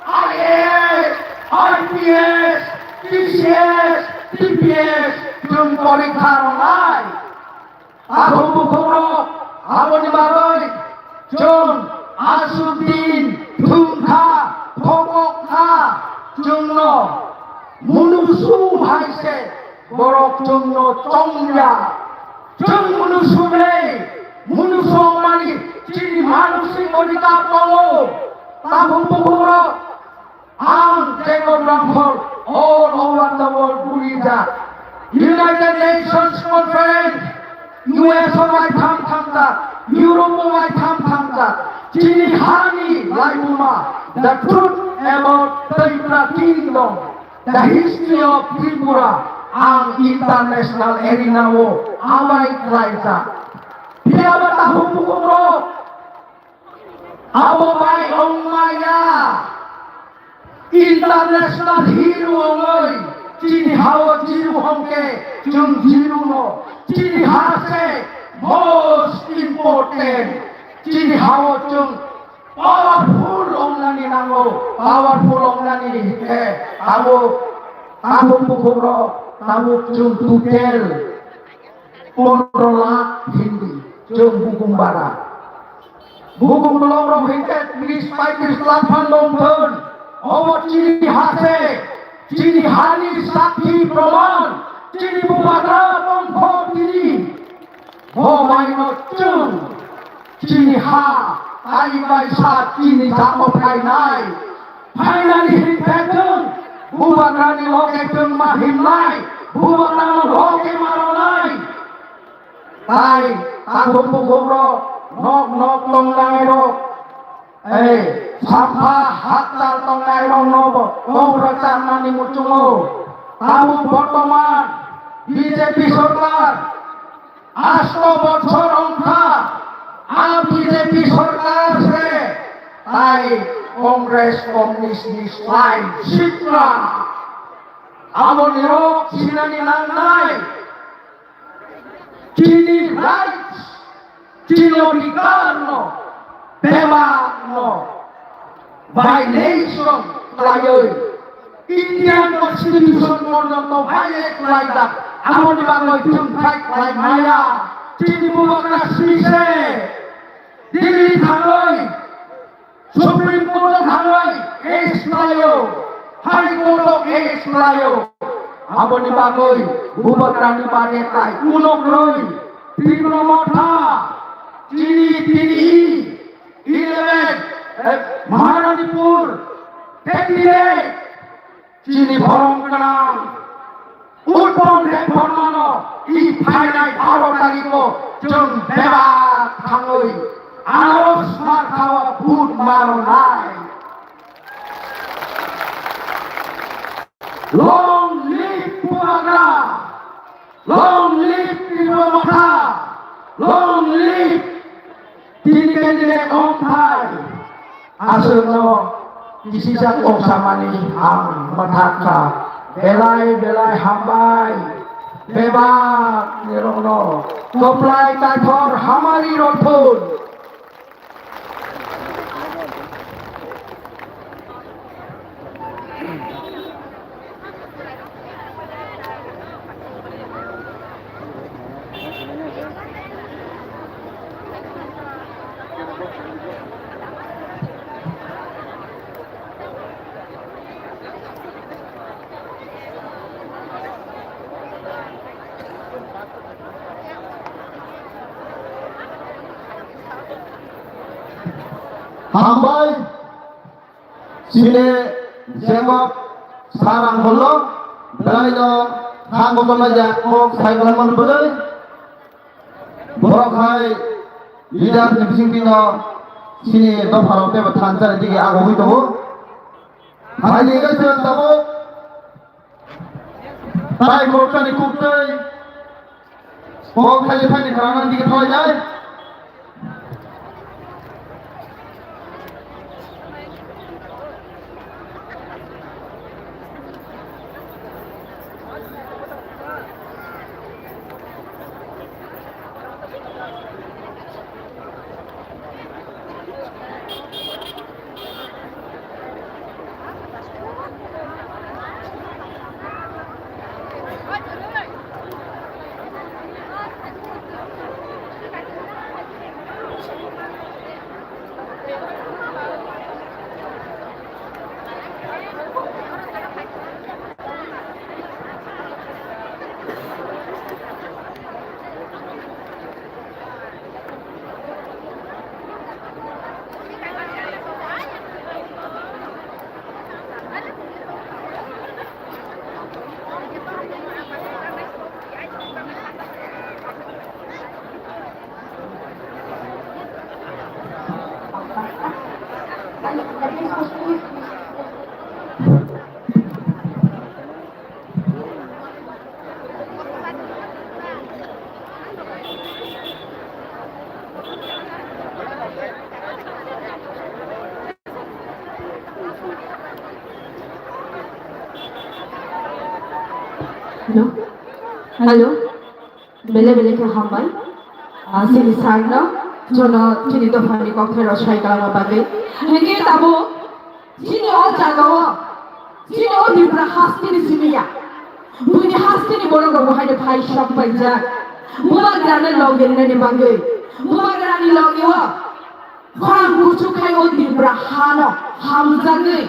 I A S, I P S, T C S, T P S chwng porikha rwnai. Takhuk bukhukrok, aboni bagwi chwng aswk din thung kha, phokok kha, chwngno munusu hai se borok chwngno chongya. Chwng munusu le, munusu mani chini manusik odhikar tongo. Takhuk bukhukrok, ang Jacob Ramphal all over the world burijak. United Nations Conference, U S o bai tham thangjak, Europe o bai tham thangjak. Chini hani laibuma, The Truth About Tripura Kingdom, The History of Tripura, ang international arena o abai klaijak. Phiya ba takhuk bukhukrok, abo bai wngmaya international hero wngwi chini hao jiru hongke chwng jiru no chini ha se most important. Chini hao chwng powerful wngnani nango, powerful wngnani hingke abo takhuk bukhukrok tabuk chwng total pondro lakh hindi chwng bukum bara. Bukum blokrok hingke tris paitris lakh phan dong thun. Obo chini ha se, chini hani sakhi proman, chini bubagra tongkho tini. Bo maino chwng chini ha, tai bai sa chini jamo phainai. Phainani hingke chwng bubagrani loge chwng ma himnai, bubagrano loge ma rwnai. Tai takhuk bukhukrok, nok nok tongnairok, ei, sampha hakchal tongnairokno bo kok rwcharnani muchungo. Tabuk bortoman B J P sorkar asto bochor wngkha, a B J P sorkar se tai Congress, Communist ni slai sikla. Aboni rok sinani nangnai. Chini rights, chini odhikar no, bebak no violation khlaiwi Indian Constitution porjonto violate khlaijak. Aboni bagwi chwng fight khlai maya. Chini bubagra simi se Delhi thangwi Supreme Court o thangwi case khlaio, High Court o case khlaio. Aboni bagwi bubagrani bagwi tai uno kwrwi Tipra Motha, chini tini eleven, eh, Maharanipur, twenty-eight, chini borom gwnang Utpal Debbarmano i phainai baro tariko chwng bebak thangwi anaros markhao vote marnai. Long live Bubagra! Long live Tipra Motha! Long live candidate ongthai aswkno kisijak ongsamani ang mwthakha. Belai belai hambai. Bebak nirokno koplai kaitor hamari rokthun. Hambai, chini jemok sarang bolong, belai no ha gotorma jak mok sai gotorma bwrwi. Borok hai leader ni bisingtwi no chini dopha rok teibo thansa ni digi agogwi tongo. Hai ni khe chwng tabuk Tai khoroksa ni kuk twi kok thaini thaini kharang nang digi thoi nai. Hello. Hello. Bele bele khe hambai. Ah, chini sir no, jono chini dophani kokthai rok sai kalama bagwi. Hingke tabuk chini o jaga o, chini o Tripura hasteni simi ya. Buini hasteni borok rok bo haino phai sok paijak. Bubagra no logi rinani bagwi. Bubagra ni logi o. Khorang kuchuk khai o Tripura hano hamjagwi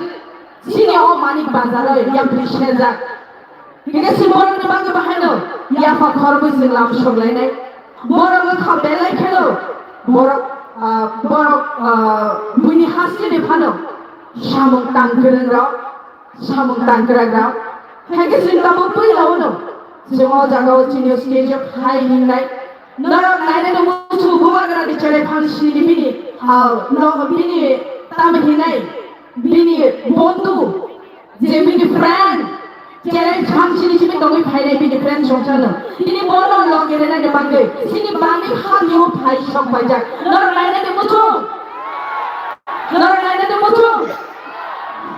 chini o Manik Bazar o yapri sejak. Hingke si borokni bagwi bahaino yapha khoroknwi chwng lam soklainai. Borok wngkha belai kheno borok, ah, borok, ah, buini hasteni phano samung tang kwrwng rok. Samung tangkrak rok. Hai khe chwng tabuk puila uno. Chwng o jaga o chini stage o phai hingnai. Norok nainani muchung bubagra ni cherai phang sini bini, ah, no, bini tamo hinai, bini bondhu, je bini friend, cherai phang sini simi tongwi phainai bini friend songchar no. Tini bono logi rwnani bagwi, sini bagwi hamyo phai sok paijak. Norok nainani muchung. Norok nainani muchung.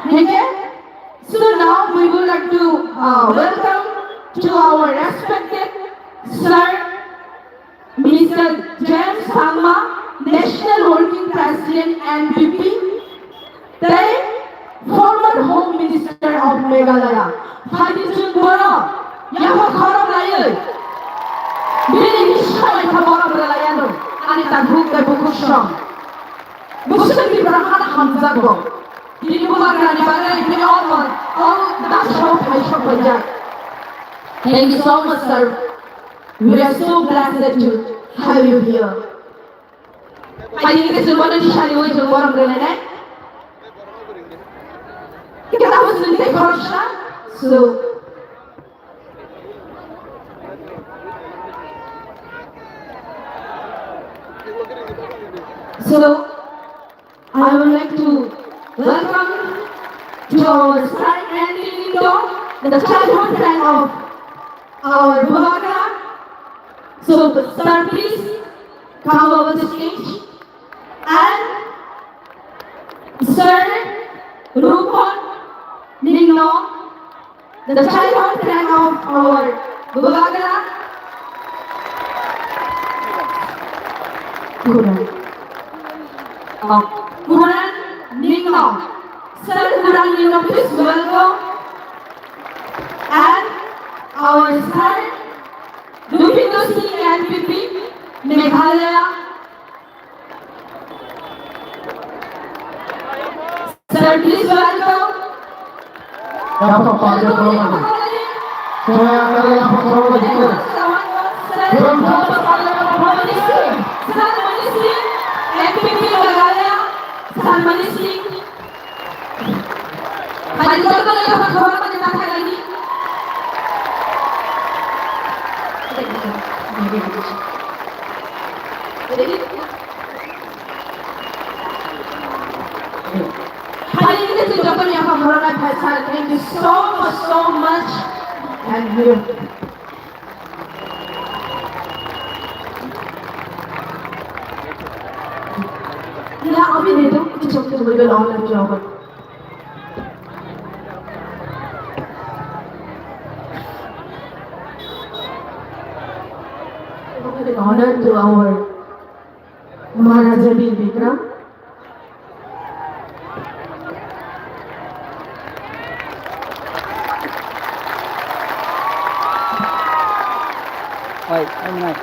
Hingke So now we would like to, uh, welcome to our respected sir, Mister James Sangma, National Working President, N P P, tei former Home Minister of Meghalaya. Phaidi chwng bono yapha khorok laiwi bini hisai kha borom rwlaiano ani takhuk tei bukhuk song. Bukhuk song Tripura hana hamjakgo. Tini bubagrani bagwi tini o mon, o dasao phai sok paijak. Thank you so much, sir. We are so blessed to have you here. Phaidi khe chwng bono sari oi chwng borom rwlainai. Khe tamo chwng tei khoroksa. So, so, I would like to welcome to our side and Lindo, the childhood friend of our Bubagra. So, sir, please come over the stage. And Sir Rupon Ningno, the childhood friend of our Bubagra. Kuran. Oh, Kuran Ningno. Sir Kuran Ningno, please welcome. And our sir Rupindo Singh, N P P, Meghalaya. Sir, please welcome. Yang pakai pakaian formal. Saya akan yang pakai formal gitu. Sir, Sir Mani Singh, N P P Meghalaya, Sir Mani Singh. Hai, joto no yapha khorokma ni ta thai lai di. Hai, ini tu joto no yapha khorokma ni ta thai, sir. Thank you so much, so much. And you. Ila, abhi de do, kuch hum tumhe online job. Honor to our Maharaja Bir Bikram. Oi, oi, nai.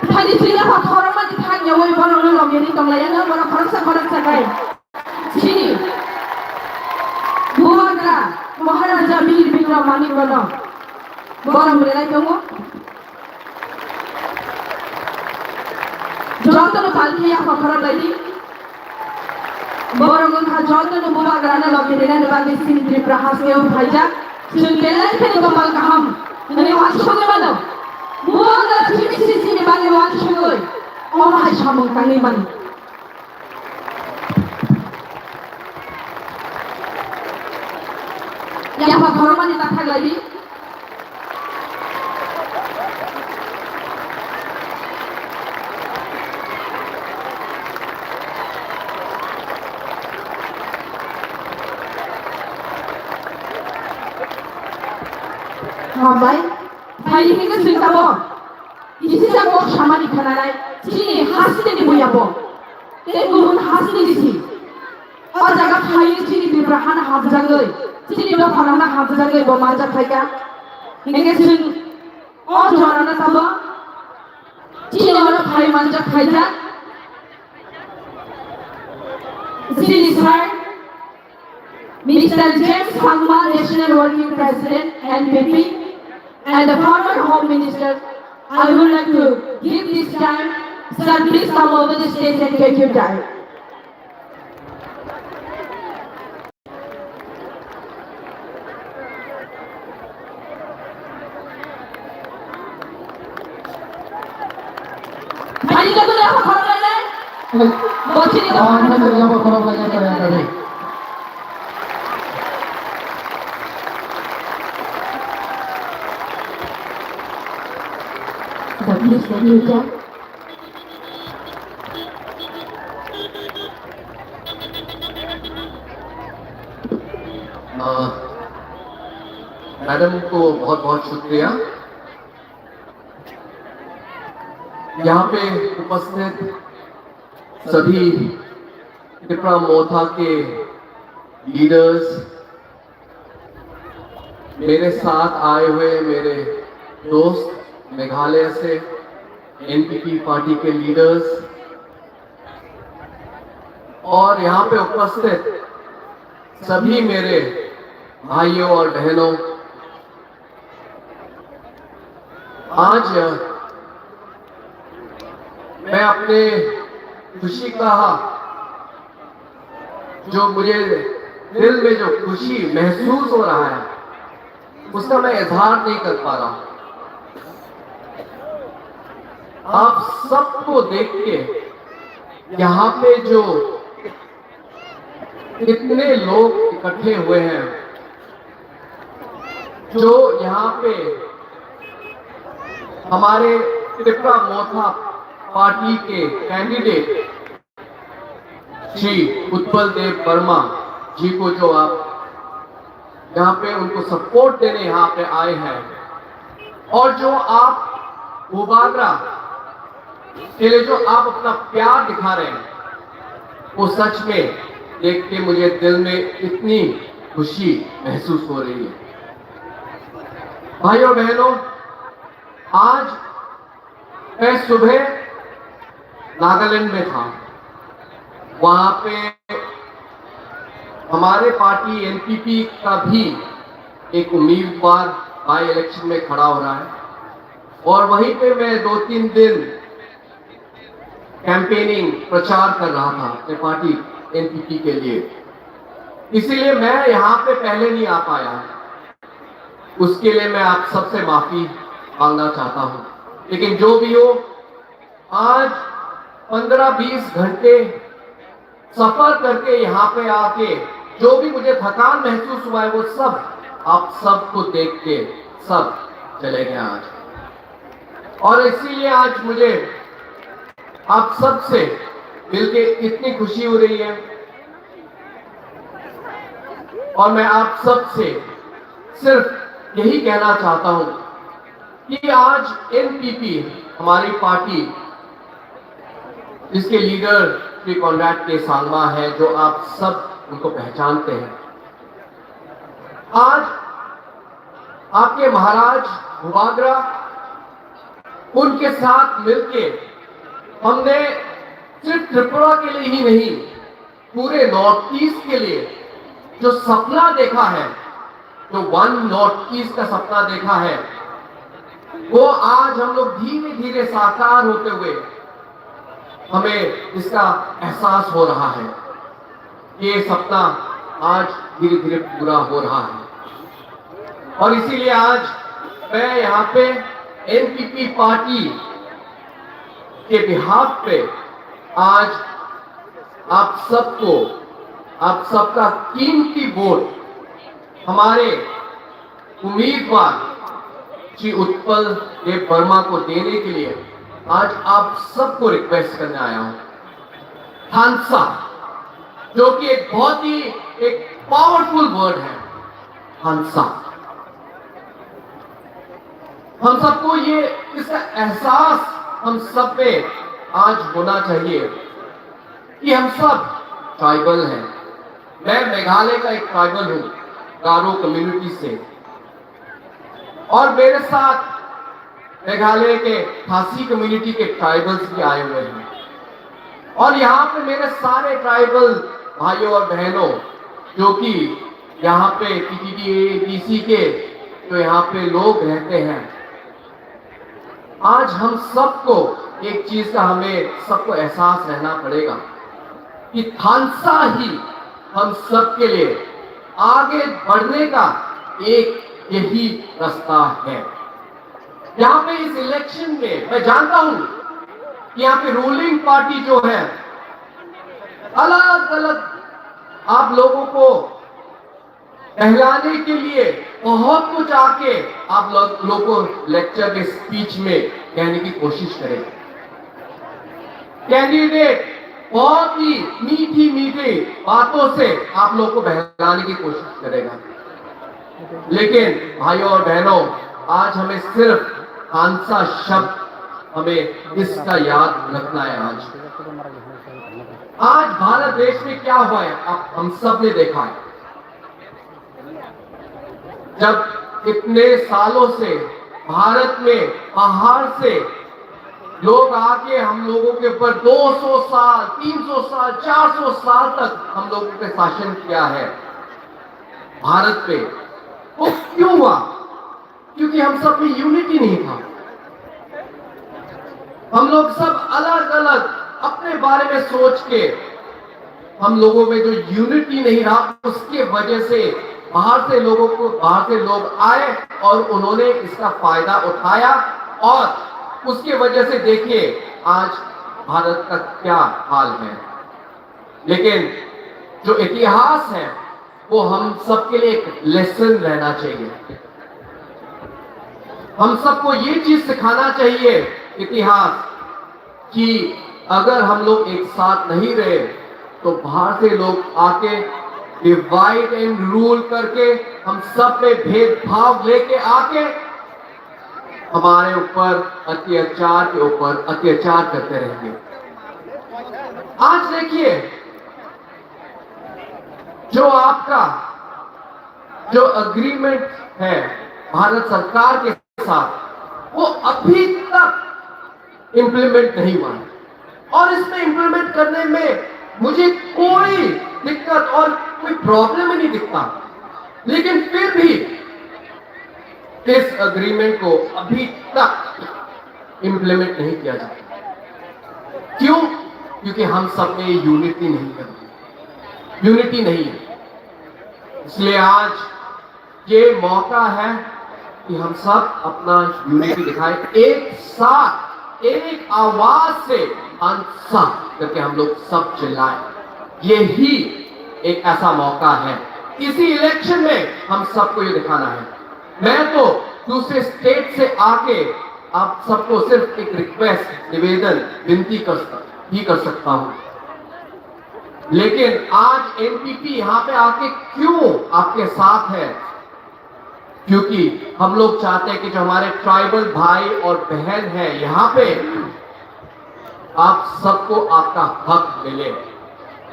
Thani sila pa khorokma ni thang yawi borok no logeni tonglai ano borok khoroksa khoroksa kai. Chini Bubagra Maharaja Bir Bikram Manik bono borom relai tongo. Jotono palki ya kokhorok laidi. Borok wngkha jotono Bubagrano logi rinani bagwi chini Tripura haste o phaijak. Chwng belai kheno kopal kaham hwnwi uansugwi mano. Bubagra chini sisini bagwi uansugwi omo hai samung tangwi mano. Yapha khorokmani ta thang lai di. Hambai, phai hingke singkabo. Kisi jagao samani khananai, chini hasteni buya bo. Tei gubun hasteni si. O jaga phaiwi chini Tripura hana hapjagwi, chini dophano hana hapjagwi bo manjak phaikha. Hingke chwng o jorano tamo chini oro phai manjak phaijak. Chini sir, Mister James Sangma, National Working President, N P P, and the former Home Minister, I would like to give this time, sir, please come over the stage and take your time. अ, मैडम को बहुत बहुत शुक्रिया। यहाँ पे उपस्थित सभी तिपरा मोथा के लीडर्स, मेरे साथ आए हुए मेरे दोस्त मेघालय से, एनपीपी पार्टी के लीडर्स और यहाँ पे उपस्थित सभी मेरे भाइयों और बहनों, आज मैं अपने खुशी का, जो मुझे दिल में जो खुशी महसूस हो रहा है, उसका मैं इजहार नहीं कर पा रहा। आप सबको देख के यहाँ पे जो इतने लोग इकट्ठे हुए हैं, जो यहाँ पे हमारे त्रिपुरा मोर्चा पार्टी के कैंडिडेट श्री उत्पल देव वर्मा जी को, जो आप यहाँ पे उनको सपोर्ट देने यहाँ पे आए हैं और जो आप बुबागरा के लिए जो आप अपना प्यार दिखा रहे हैं, वो सच में देख के मुझे दिल में इतनी खुशी महसूस हो रही है। भाइयों बहनों, आज मैं सुबह नागालैंड में था। वहां पे हमारे पार्टी एनपीपी का भी एक उम्मीदवार बाई इलेक्शन में खड़ा हो रहा है और वहीं पे मैं दो तीन दिन कैंपेनिंग, प्रचार कर रहा था अपने पार्टी एनपीपी के लिए। इसीलिए मैं यहाँ पे पहले नहीं आ पाया। उसके लिए मैं आप सबसे माफी मांगना चाहता हूँ। लेकिन जो भी हो, आज पन्द्रह बीस घंटे सफर करके यहाँ पे आके जो भी मुझे थकान महसूस हुआ है, वो सब आप सबको देख के सब चले गए आज। और इसीलिए आज मुझे आप सबसे मिलके इतनी खुशी हो रही है और मैं आप सबसे सिर्फ यही कहना चाहता हूँ कि आज एनपीपी, हमारी पार्टी, जिसके लीडर श्री कॉनराड के सांगमा है, जो आप सब उनको पहचानते हैं, आज आपके महाराज बुबागरा, उनके साथ मिलके हमने सिर्फ त्रिपुरा के लिए ही नहीं, पूरे नॉर्थ ईस्ट के लिए जो सपना देखा है, जो वन नॉर्थ ईस्ट का सपना देखा है, वो आज हम लोग धीरे धीरे साकार होते हुए हमें इसका एहसास हो रहा है। ये सपना आज धीरे धीरे पूरा हो रहा है और इसीलिए आज मैं यहाँ पे एनपीपी पार्टी के बिहाफ पे आज आप सबको, आप सबका कीमती वोट हमारे उम्मीदवार श्री उत्पल देव वर्मा को देने के लिए आज आप सबको रिक्वेस्ट करने आया हूँ। थानसा, जो कि एक बहुत ही एक पावरफुल वर्ड है, थानसा। हम सबको ये, इसका एहसास हम सब में आज होना चाहिए कि हम सब ट्राइबल हैं। मैं मेघालय का एक ट्राइबल हूँ, गारो कम्युनिटी से, और मेरे साथ मेघालय के खासी कम्युनिटी के ट्राइबल्स भी आए हुए हैं और यहाँ पे मेरे सारे ट्राइबल भाइयों और बहनों, जो कि यहाँ पे टीटीडी डीसी के जो यहाँ पे लोग रहते हैं, आज हम सबको एक चीज का, हमें सबको एहसास रहना पड़ेगा कि थानसा ही हम सबके लिए आगे बढ़ने का एक यही रास्ता है। यहाँ पे इस इलेक्शन में मैं जानता हूँ कि यहाँ पे रूलिंग पार्टी जो है, अलग अलग आप लोगों को बहलाने के लिए बहुत कुछ आके आप लोग, लोगों को लेक्चर के स्पीच में कहने की कोशिश करेगा। कैंडिडेट बहुत ही मीठी मीठी बातों से आप लोग को बहलाने की कोशिश करेगा, लेकिन भाइयों और बहनों, आज हमें सिर्फ थानसा शब्द, हमें इसका याद रखना है। आज, आज भारत देश में क्या हुआ है, आप हम सब ने देखा है। जब इतने सालों से भारत में बाहर से लोग आके हम लोगों के ऊपर दो सौ साल, तीन सौ साल, चार सौ साल तक हम लोगों पे शासन किया है भारत पे, वो क्यों हुआ? क्योंकि हम सब में यूनिटी नहीं था। हम लोग सब अलग अलग अपने बारे में सोच के हम लोगों में जो यूनिटी नहीं रहा, उसके वजह से बाहर से लोगों को, बाहर से लोग आए और उन्होंने इसका फायदा उठाया और उसके वजह से देखिए आज भारत का क्या हाल है। लेकिन जो इतिहास है, वो हम सबके लिए एक लेसन रहना चाहिए। हम सबको ये चीज सिखाना चाहिए, इतिहास, कि अगर हम लोग एक साथ नहीं रहे तो बाहर से लोग आके डिवाइड एंड रूल करके हम सब में भेदभाव लेके आके हमारे ऊपर अत्याचार के ऊपर अत्याचार करते रहेंगे। आज देखिए, जो आपका जो अग्रीमेंट है भारत सरकार के साथ, वो अभी तक इम्प्लीमेंट नहीं हुआ है। और इसमें इम्प्लीमेंट करने में मुझे कोई दिक्कत और कोई प्रॉब्लम ही नहीं दिखता, लेकिन फिर भी इस अग्रीमेंट को अभी तक इम्प्लीमेंट नहीं किया जाता। क्यों? क्योंकि हम सब में यूनिटी नहीं है, यूनिटी नहीं है। इसलिए आज ये मौका है कि हम सब अपना यूनिटी दिखाएं, एक साथ एक आवाज से अनसा करके हम लोग सब चिल्लाएं। यही एक ऐसा मौका है। इसी इलेक्शन में हम सबको ये दिखाना है। मैं तो दूसरे स्टेट से आके आप सबको सिर्फ एक रिक्वेस्ट, निवेदन, विनती कर सकता, ही कर सकता हूँ, लेकिन आज एनपीपी यहाँ पे आके क्यों आपके साथ है? क्योंकि हम लोग चाहते हैं कि जो हमारे ट्राइबल भाई और बहन हैं यहाँ पे, आप सबको आपका हक मिले।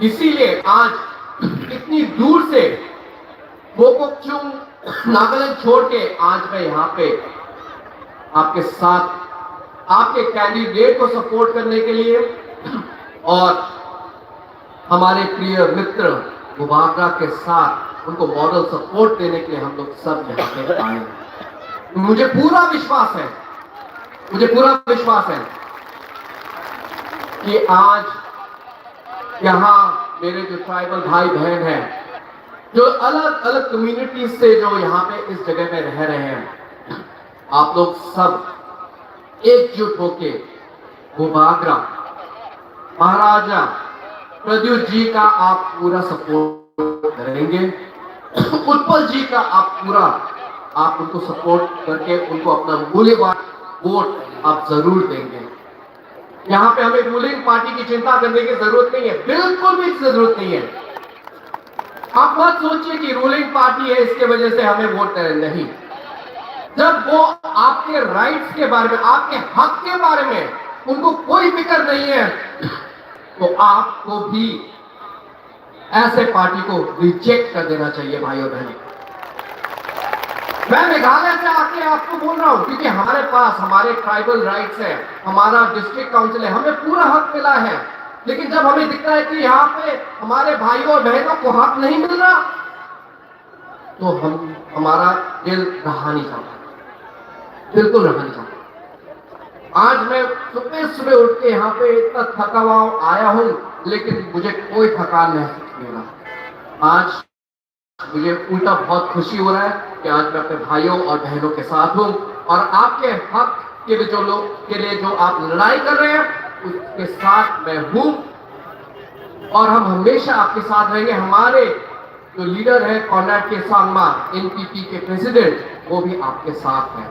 इसीलिए आज इतनी दूर से मोकोकचुंग नागालैंड छोड़ के आज मैं यहाँ पे आपके साथ, आपके कैंडिडेट को सपोर्ट करने के लिए और हमारे प्रिय मित्र बुबागरा के साथ उनको मॉरल सपोर्ट देने के लिए हम लोग सब यहाँ पे आए हैं। मुझे पूरा विश्वास है, मुझे पूरा विश्वास है कि आज यहाँ मेरे जो ट्राइबल भाई बहन हैं, जो अलग अलग कम्युनिटीज से जो यहाँ पे इस जगह में रह रहे हैं, आप लोग सब एकजुट होके बुबागरा महाराजा प्रद्युत जी का आप पूरा सपोर्ट करेंगे, उत्पल जी का आप पूरा, आप उनको सपोर्ट करके उनको अपना मूल्यवान वोट आप जरूर देंगे। यहाँ पे हमें रूलिंग पार्टी की चिंता करने की जरूरत नहीं है, बिल्कुल भी जरूरत नहीं है। आप मत सोचिए कि रूलिंग पार्टी है, इसके वजह से हमें वोट देना, नहीं। जब वो आपके राइट्स के बारे में, आपके हक के बारे में उनको कोई फिक्र नहीं है, तो आपको भी ऐसे पार्टी को रिजेक्ट कर देना चाहिए, भाइयों बहनों। मैं मेघालय से आके आपको बोल रहा हूँ, क्योंकि हमारे पास हमारे ट्राइबल राइट्स है, हमारा डिस्ट्रिक्ट काउंसिल है, हमें पूरा हक मिला है। लेकिन जब हमें दिखता है कि यहाँ पे हमारे भाइयों और बहनों को हक नहीं मिल रहा, तो हम, हमारा दिल रहा नहीं जाता, बिल्कुल रहा नहीं जाता। आज मैं सुबह सुबह उठ के यहाँ पे इतना थका हुआ आया हूँ, लेकिन मुझे कोई थकान महसूस नहीं हो रहा। आज मुझे उल्टा बहुत खुशी हो रहा है कि आज मैं अपने भाइयों और बहनों के साथ हूँ और आपके हक के लिए जो लोग, के लिए जो आप लड़ाई कर रहे हैं, उसके साथ मैं हूँ और हम हमेशा आपके साथ रहेंगे। हमारे जो लीडर है कॉनराड के सांगमा, एनपीपी के प्रेसिडेंट, वो भी आपके साथ है।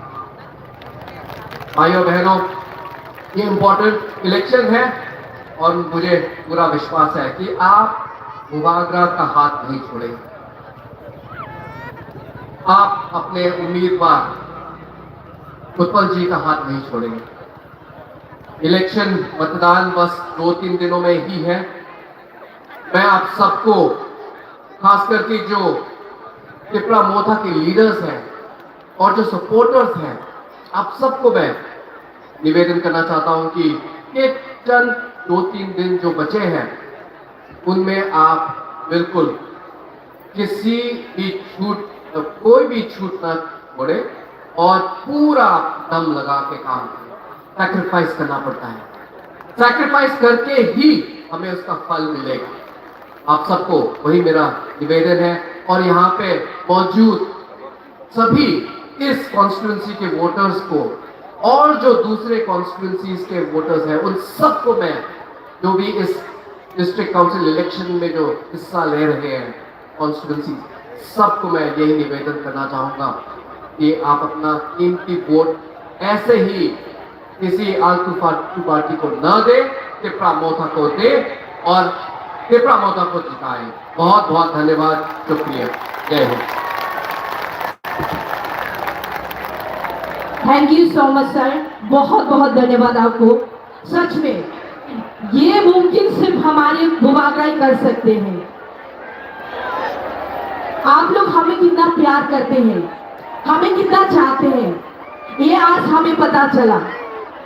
भाइयों बहनों, ये इंपॉर्टेंट इलेक्शन है और मुझे पूरा विश्वास है कि आप बुबागरा का हाथ नहीं छोड़ेंगे, आप अपने उम्मीदवार उत्पल जी का हाथ नहीं छोड़ेंगे। इलेक्शन, मतदान बस दो तीन दिनों में ही है। मैं आप सबको, खास करके जो तिपरा मोथा के लीडर्स हैं और जो सपोर्टर्स हैं, आप सबको मैं निवेदन करना चाहता हूं कि ये चंद दो तीन दिन जो बचे हैं, उनमें आप बिल्कुल किसी भी छूट, कोई भी छूट ना छोड़े और पूरा दम लगा के काम करें। सैक्रिफाइस करना पड़ता है, सैक्रिफाइस करके ही हमें उसका फल मिलेगा। आप सबको वही मेरा निवेदन है और यहाँ पे मौजूद सभी इस कॉन्स्टिट्यूएंसी के वोटर्स को और जो दूसरे कॉन्स्टिट्यूएंसीज के वोटर्स हैं, उन सबको मैं, जो भी इस डिस्ट्रिक्ट काउंसिल इलेक्शन में जो हिस्सा ले रहे हैं कॉन्स्टिट्यूएंसी, सबको मैं यही निवेदन करना चाहूँगा कि आप अपना कीमती वोट ऐसे ही किसी आलतू फालतू पार्टी को न दे, तिपरा मोथा को दे और तिपरा मोथा को जिताए। बहुत बहुत धन्यवाद, शुक्रिया, जय Hind. Thank you so much sir, बहुत बहुत धन्यवाद आपको। सच में ये मुमकिन सिर्फ हमारे बुबागरा ही कर सकते हैं। आप लोग हमें कितना प्यार करते हैं, हमें कितना चाहते हैं, ये आज हमें पता चला।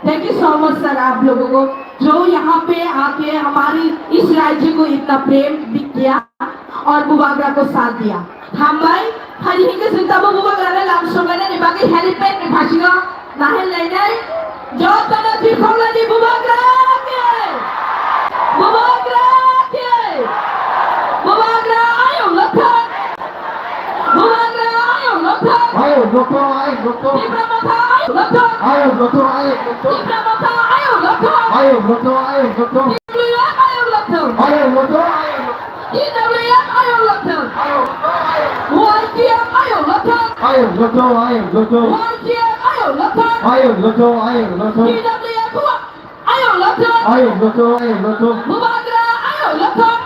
Thank you so much sir, आप लोगों को जो यहाँ पे आके हमारी इस राज्य को इतना प्रेम दि- किया और बुबागरा को साथ दिया। Hambai, hari hingke sintabo bubagrano lam songlainani bagwi helipad ni phasingo nahel lainai. Jotono Tripura ni bubagra ke! Bubagra ke! Bubagra ayung lothok! Bubagra ayung lothok! Ayung lothok, ayung lothok! Tipra Motha ayung lothok! Ayung lothok, ayung lothok! Tipra Motha ayung lothok! Ayung lothok, ayung lothok! T W F ayung lothok! Ayung lothok, ayung lothok! T W F ayung lothok! Ayung lothok, ayung lothok! Y T F ayung lothok! Ayung lothok, ayung lothok! Y T F ayung lothok! Ayung lothok, ayung lothok! T W F ayung lothok! Ayung lothok, ayung lothok! Bubagra ayung lothok!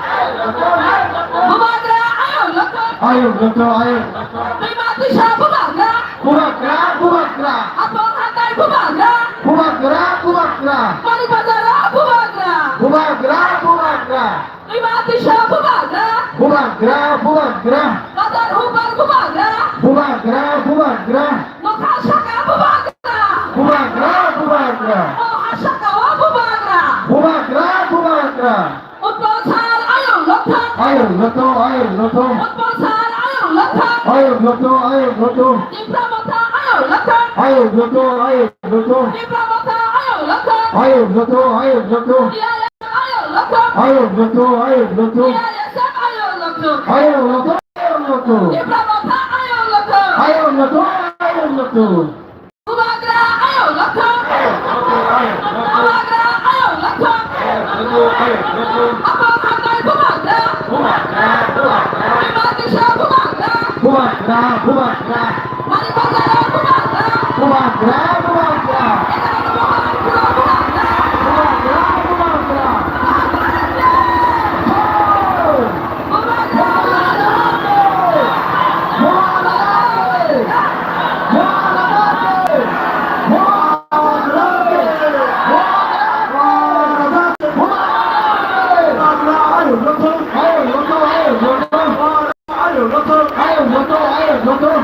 Bubagra ayung lothok! Ayung lothok, ayung lothok! Twima twisa bubagra! Bubagra, bubagra! Hapong hatai bubagra! Bubagra, bubagra! Mani bazaro bubagra! Bubagra, bubagra! Twima twisa bubagra! Bubagra, bubagra! Bazar hupar bubagra! Bubagra, bubagra! Nokha saka bubagra! Bubagra, bubagra! Noha saka o bubagra! Bubagra, bubagra! Utpal sir ayung lothok! Ayung lothok, ayung lothok! Utpal sir ayung lothok! Ayung lothok, ayung lothok! Tipra Motha ayung lothok! Ayung lothok, ayung lothok! Tipra Motha ayung lothok! Ayung lothok, ayung lothok! T I F ayung lothok! Ayung lothok, ayung lothok! T I S F ayung lothok! Ayung lothok, ayung lothok! Tipra Motha ayung lothok! Ayung lothok, ayung lothok! Bubagra ayung lothok! Bubagra ayung lothok! Hapong hatai bubagra! Bubagra, bubagra! Twima twisa bubagra! Bubagra, bubagra! Mani bazaro bubagra! Bubagra, bubagra! Bubagra, bubagra! Bubagra, bubagra! Ayung lothok, ayung lothok.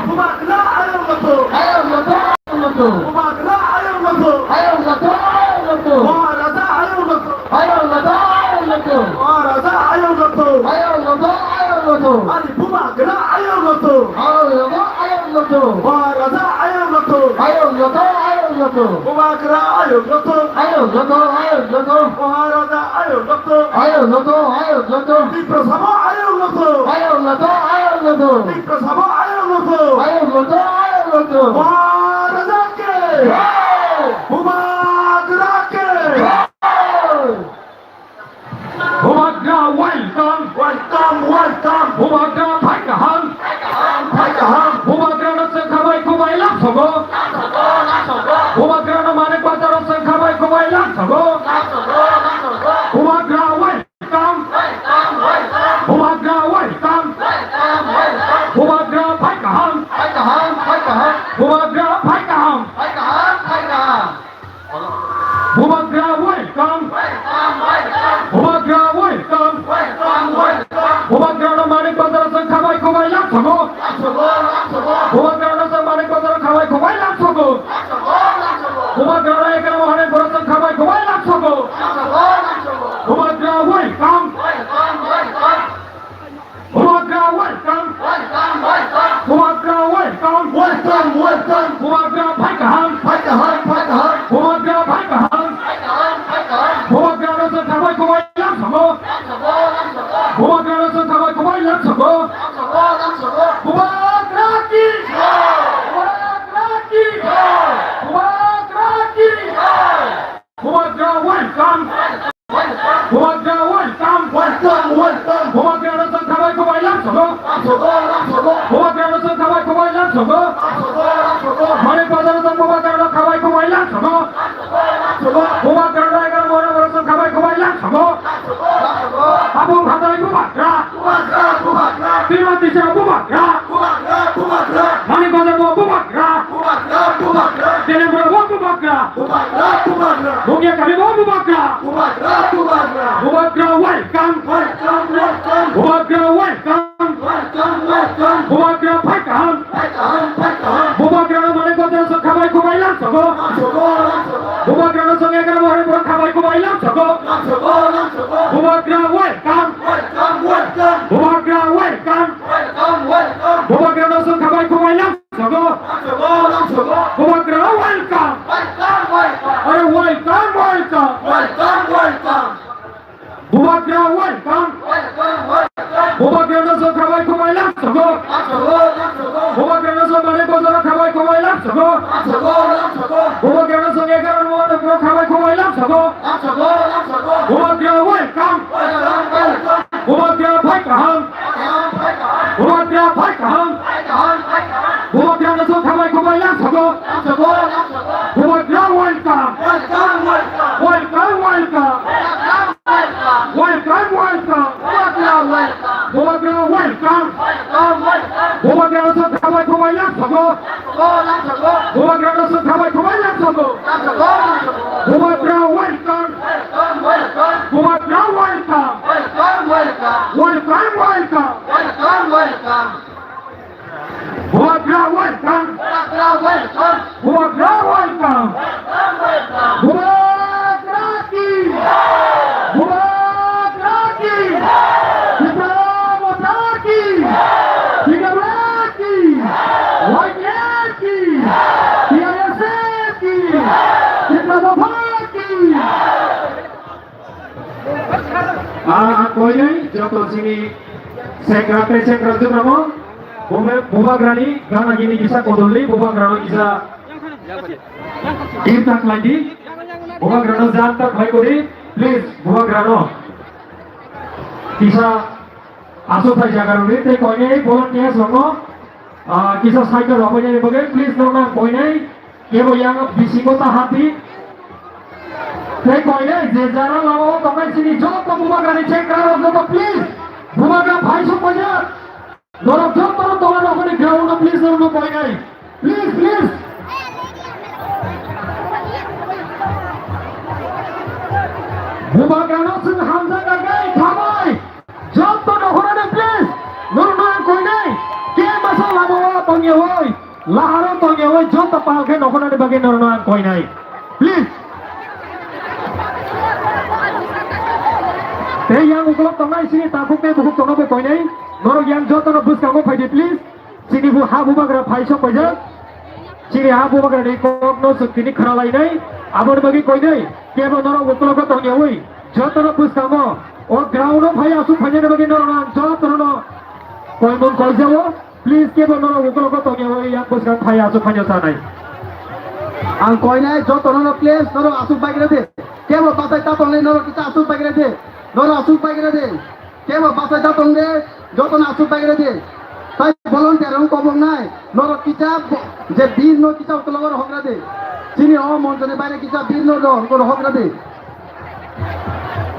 Bubagra ayung lothok. Ayung lothok, ayung lothok. Maharaja ayung lothok. Ayung lothok, ayung lothok. Maharaja ayung lothok. Ayung lothok, ayung lothok. Ani Bubagra ayung lothok. Ayung lothok, ayung lothok. Maharaja ayung lothok. Ayung lothok, ayung lothok. Bubagra ayung lothok. Ayung lothok, ayung lothok. Maharaja ayung lothok. Ayung lothok, ayung lothok. Tiprasabo ayung lothok. Ayung lothok, ayung lothok. Tiprasabo ayung lothok. Ayung lothok, ayung lothok. Maharaja ke. Jai. Bubagra ke. Jai. Bubagra welcome. Welcome, welcome. Bubagra phai kaham. Phai kaham, phai kaham. Bubagra no chwng khabai kubai lamsogo. Lamsogo, lamsogo. Bubagra no Manik Bazar o chwng khabai kubai lamsogo. Lamsogo, lamsogo. Bubagra welcome. Welcome, welcome. Bubagra welcome. Welcome, welcome. Bubagra phai kaham. Phai kaham, phai kaham. Bubagra phai kaham. Phai kaham, phai kaham. Bubagra welcome. Welcome, welcome. Bubagra welcome. Welcome, welcome. Bubagra no Manik Bazar o chwng khabai kubai lamsogo. Lamsogo, lamsogo. Bubagra no chwng Manik Bazar o khabai kubai lamsogo. Lamsogo, lamsogo. Bubagra no Ekra Mohani Bazar o chwng khabai kubai lamsogo. Lamsogo, lamsogo. Bubagra welcome. Welcome, welcome. Bubagra welcome. Welcome, welcome. Bubagra welcome. Welcome, welcome. Bubagra phai kaham. Phai kaham, phai kaham. Bubagra phai kaham. Phai kaham, phai kaham. Bubagra no chwng khabai kubai lamsogo. Lamsogo, lamsogo. Bubagra no chwng khabai kubai lamsogo. Lamsogo, lamsogo. Bubagra ki jai. Bubagra ki jai. Bubagra ki jai. Bubagra welcome. Bubagra welcome. Welcome, welcome. Bubagra no chwng khabai kubai lamsogo. Lamsogo, lamsogo. Bubagra no chwng khabai kubai lamsogo. Lamsogo, lamsogo. Bubagra! Bubagra! Bubagra! Bima Tisa bubagra! Bubagra! Bubagra! Manik Bazar bo bubagra! Bubagra! Bubagra! Delembra bo bubagra! Bubagra! Bubagra! Bongya Kali bo bubagra! Bubagra! Bubagra! Bubagra welcome! Welcome! Welcome! Bubagra welcome! Welcome! Welcome! Bubagra phai kaham! Bubagrano Manik Bazar song khabai kubai lam sogo. Bubagrano song egaroh Haripura khabai kubai lam sogo. Bubagra welcome. Bubagra welcome. Bubagrano song khabai kubai lam sogo. Bubagra welcome. Are welcome, welcome. Bubagra welcome. Bubagrano song khabai kubai lam sogo. Bubagrano song Manik Bazar khabai kubai lam sogo. Bubagrano song egaroh Haripura khabai kubai lam sogo. Bubagra welcome. Bubagra phai kaham. Bubagra phai kaham. Bubagrano song khabai kubai lam sogo. Bubagra welcome. Welcome, welcome. Welcome, welcome. Welcome, welcome. Bubagra welcome. Bubagrano song khabai kubai lam sogo. Bubagrano song khabai kubai lam sogo. Bubagra welcome. Bubagra welcome. Welcome, welcome. Bubagra welcome. Bubagra welcome. Bubagra ki. Bubagra ki. Tipra Motha ki. Tipra ki. Y P F ki. T I S F ki. Tipra Motha ki. Ah, ang koinai joto chini sekra tei sekra jwkramo, bume-, bubagrani gana gini kisa kodolni bubagrano kisa gift ta khlaidi, bubagrano jan ta khlai kodi, please, bubagrano kisa aswk thai jaga rwdi, tei koinai volunteers rokno, ah, kisa cycle rok painani bagwi, please, nokno ang koinai. Kebo yang bisingo ta hati. Tei koinai je jara lama o tongnai chini joto bubagrani check rok joto please. Bubagra phai sok paijak. Norok joto no tola nokni ground o please norok koinai. Please, please. Bubagrano chwng hamjak agai thabai. Joto nokhorani please. Norok no ang koinai. Ke masa lama o tongya oi. Laharo tongya oi joto pal khe nokhornani bagwi norokno ang koinai. Please. Tei yang ukolok tongnai chini takhuk tei bukhuk tongno bo koinai. Norok yang jotono bwskango phaidi please. Chini bu ha bubagra phai sok paijak. Chini ha bubagrani kokno chwng tini khna lainai. Aboni bagwi koinai. Kebo norok ukologo tongya oi. Jotono bwskango. O ground o phai aswk phainani bagwi norokno ang jotono koimung koijao. Please, kebo norok ukologo tongya oi yang bwskang phai aswk phaino sanai. Ang koinai joto norok please norok aswk baigra de. Kebo bachai ta tongnai norok kisa aswk baigra de. Norok aswk baigra de. Kebo bachai ta tong de, joto no aswk baigra de. Tai volunteer rok kobong nai norok kisa bo-, je bin no kisa ukologo rohok gra de. Chini o monjoni baire kisa bin no rohok gra de.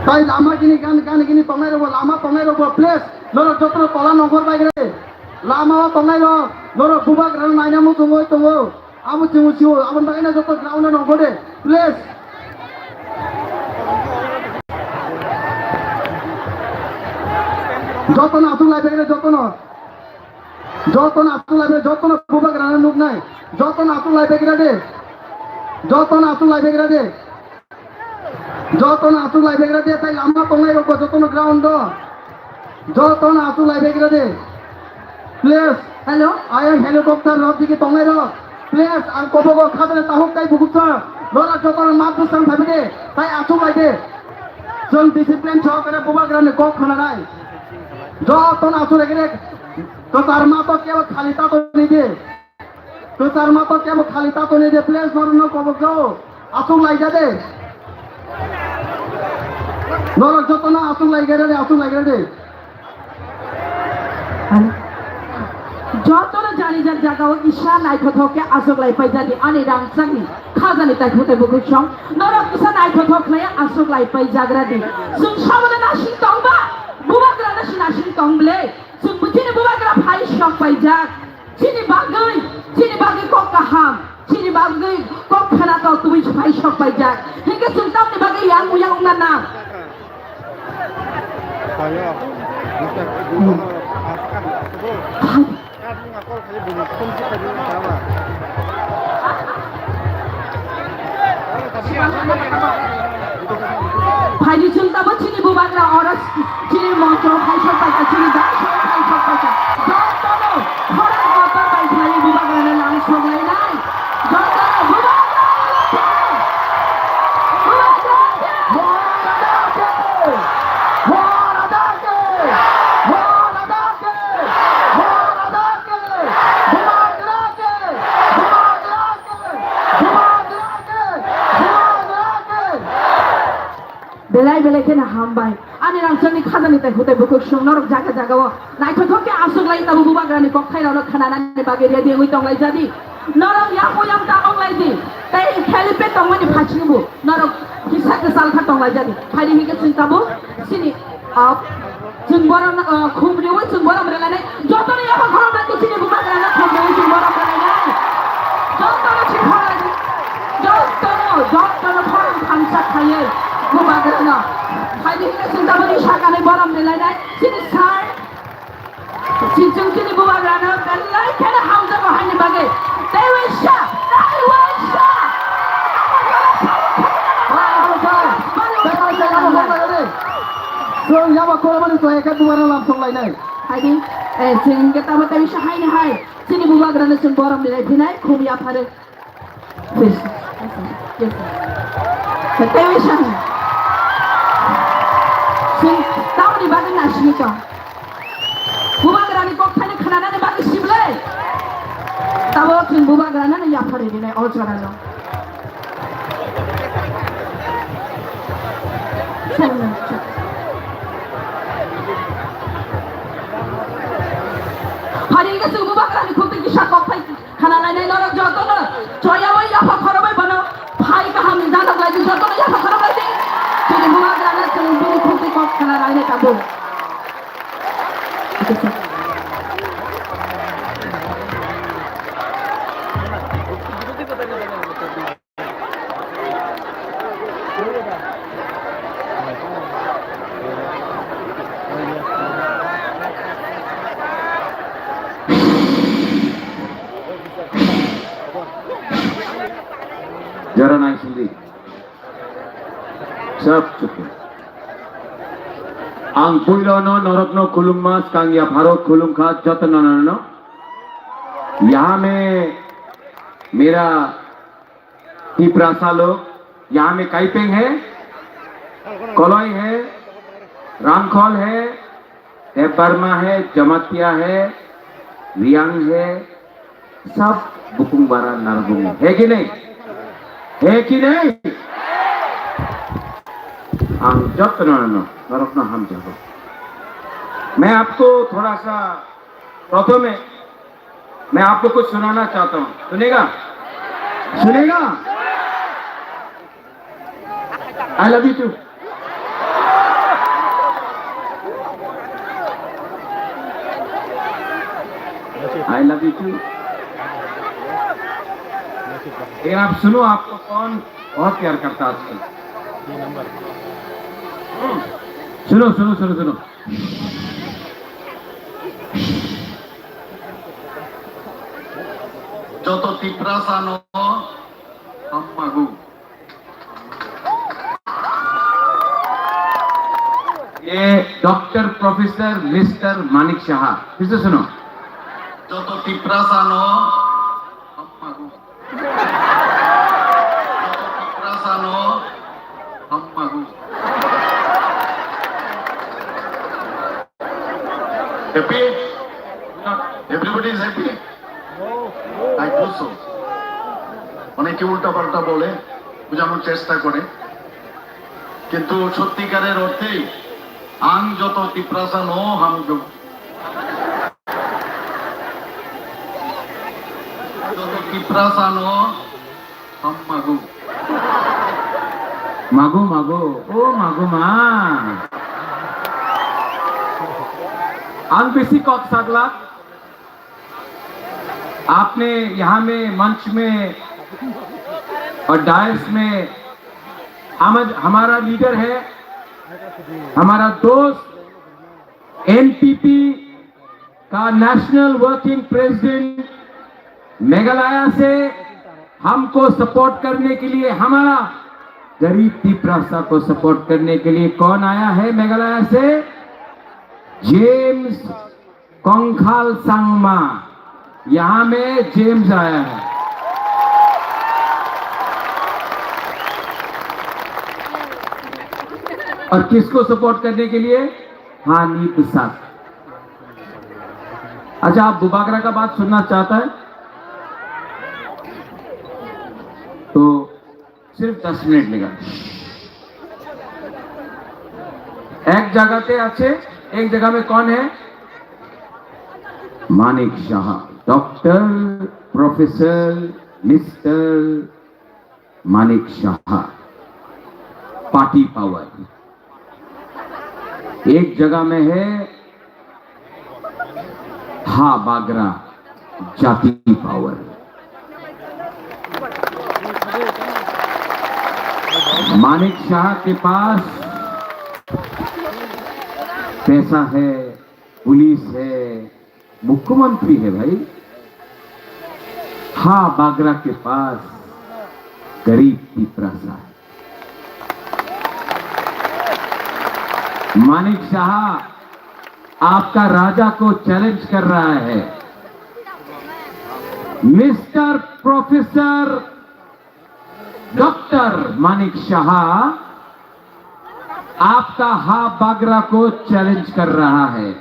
Tai lama gini gan, gan gini tongnai rok bo, lama tongnai rok bo please norok joto no tola nongkhor baigra de. Lama o tongnai rok, norok bubagrano naina muchungwi tongo. Amo chungo chio, aboni bagwi no joto ground o nongkhor de, please. Joto no aswk lai baigra, joto no. Joto no aswk lai baigra, joto no bubagrano nuknai. Joto no aswk lai baigra de. Joto no aswk lai baigra de. Jotono aswk lai baigra de, tai lama tongnai rok bo jotono ground o. Jotono aswk lai baigra de. Please. Hello. I am helicopter rok digi tongnai rok. Please, ang kobogo khajani tahuk tai bukuk sa. Norok jotono mat bwsang phaibai de, tai aswk lai de. Chwng discipline sohokare bubagrani kok khwnanai. Jotono aswk lai de. Kwchar mato kebo khali ta tongni de. Kwchar mato kebo khali ta tongni de, please, norokno kobok jao. Aswk laija de. Norok jotono aswk laigra de, aswk laigra de. Jotono jani jar jagao kisa naithothok khe aswk lai paijadi ani rangchakni khajani taithok tei bukhuk song. Norok kisa naithothok khlai aswk lai paijagra di. Chwng saboni nasing tongba. Bubagrano sinasing tong ble, chwng bo chini bubagra phai sok paijak, chini bagwi, chini bagwi kok kaham, chini bagwi kok khana tok twi phai sok paijak. Hinkhe chwng tamni bagwi yang uyang ungna nang. Phaidi chwng tamo chini bubagra oro chini montro phaisok paikha, chini daisok phaisok paikha. Jotono khorang kotor bai khlaiwi bubagrano nang soklainai. Jotono bubagra! Bubagra! Belai belai kheno hambai. Ani rangchakni khajani tai hutai bukhuk sung norok jaga jaga o naithothok khe aswk lai tabuk bubagrani kokthairokno khnanani bagwi ready wngwi tong lai jadi. Norok yamo yam ta ong lai di. Tei helipad tongmani phaisingbo norok kisa kwchal kha tong lai jadi. Phaidi hinkhe chwng tabuk chini, ah, chwng borom, ah, khum riwi chwng borom rwlainai. Jotono yapha khorok bai chini bubagrano khum riwi chwng borom rwlainai. Jotono chini khorok bai, jotono, jotono khorang thamsa khaiwi bubagrano. Phaidi hinkhe chwng tabukni sakani borom rwlainai. Chini sir Chini bubagrano belai kheno hamjago haini bagwi. Tei waisa, tei waisa. Chwng yaba khorokmani to ekhe bubagrano lam songlainai. Haidi, eh, chwng hwnkhe tamo tei waisa haini hai. Chini bubagrano chwng borom ni lai phinai, khum yapharwi. Please. Tei waisa. Chwng tamoni bagwi naisingwi tong. Bubagrani kokthaini khnanani bagwi sible. Tabuk chwng bubagrano yapharwi rinai o jorano. Hari hwnkhe chwng bubagrani khukti kisa kokthai khna lainai norok jotono choyaui yapha khorokbai bono phai kaham ni janok lai di jotono yapha khorok lai di. Chini bubagrano chwng bini khukti kok khna lainai tabuk. Jara nang sindi. Sab chuku. Ang puilo no norok no khulum mas kang ya pharo khulum kha joto no no no. Yaha me mera Tiprasa log, yaha mein Kaipeng hai, Koloi hai, Rangkhol hai, Debbarma hai, Jamatia hai, Riang hai, sab Bukung Bara Narbung hai ki nahi? Hai ki nahi? Ang jotno no, norok no hamjago. Main aapko thoda sa, prathome मैं आपको कुछ सुनाना चाहता हूँ, सुनेगा? सुनेगा? I love you too. I love you too. लेकिन आप सुनो, आपको कौन बहुत प्यार करता है आजकल? सुनो, सुनो, सुनो, सुनो। Joto Tiprasa no hammago. Ye Doctor Professor Mister Manik Saha. Phir se suno. Joto Tiprasa no hammago. Joto Tiprasa no hammago. Happy? Everybody is happy? I do so. অনেকে উল্টাপাল্টা বলে, বোঝানোর চেষ্টা করে, কিন্তু সত্যিকারের অর্থেই আং যত তিপ্রাসা ন হাম যোগ। যত তিপ্রাসা ন হাম মাগু। মাগু, মাগু, ও মাগু মা। Ang bisi kok saglak, apne yahan mein manch mein aur dais mein hamar, hamara leader hai, hamara dost, N P P ka national working president Meghalaya se humko support karne ke liye, hamara gareeb Tiprasa ko support karne ke liye kaun aaya hai Meghalaya se? James Kongkhal Sangma, yahan mein James aaya hai. Aur kisko support karne ke liye? Hanif Sar. Acha, aap Bubagra ka baat sunna chahta hai? To sirf das minute lega. Ek jagah te ache, ek jagah mein kaun hai? Manik Saha, doctor, professor, Mister Manik Saha, party power. Ek jagah mein hai Ha Bagra, jati power. Manik Saha ke paas paisa hai, police hai, Mukhyamantri hai bhai, Ha Bagra ke paas gareeb Tiprasa hai. Manik Saha, aapka raja ko challenge kar raha hai. Mister Professor Doctor Manik Saha, aapka Ha Bagra ko challenge kar raha hai.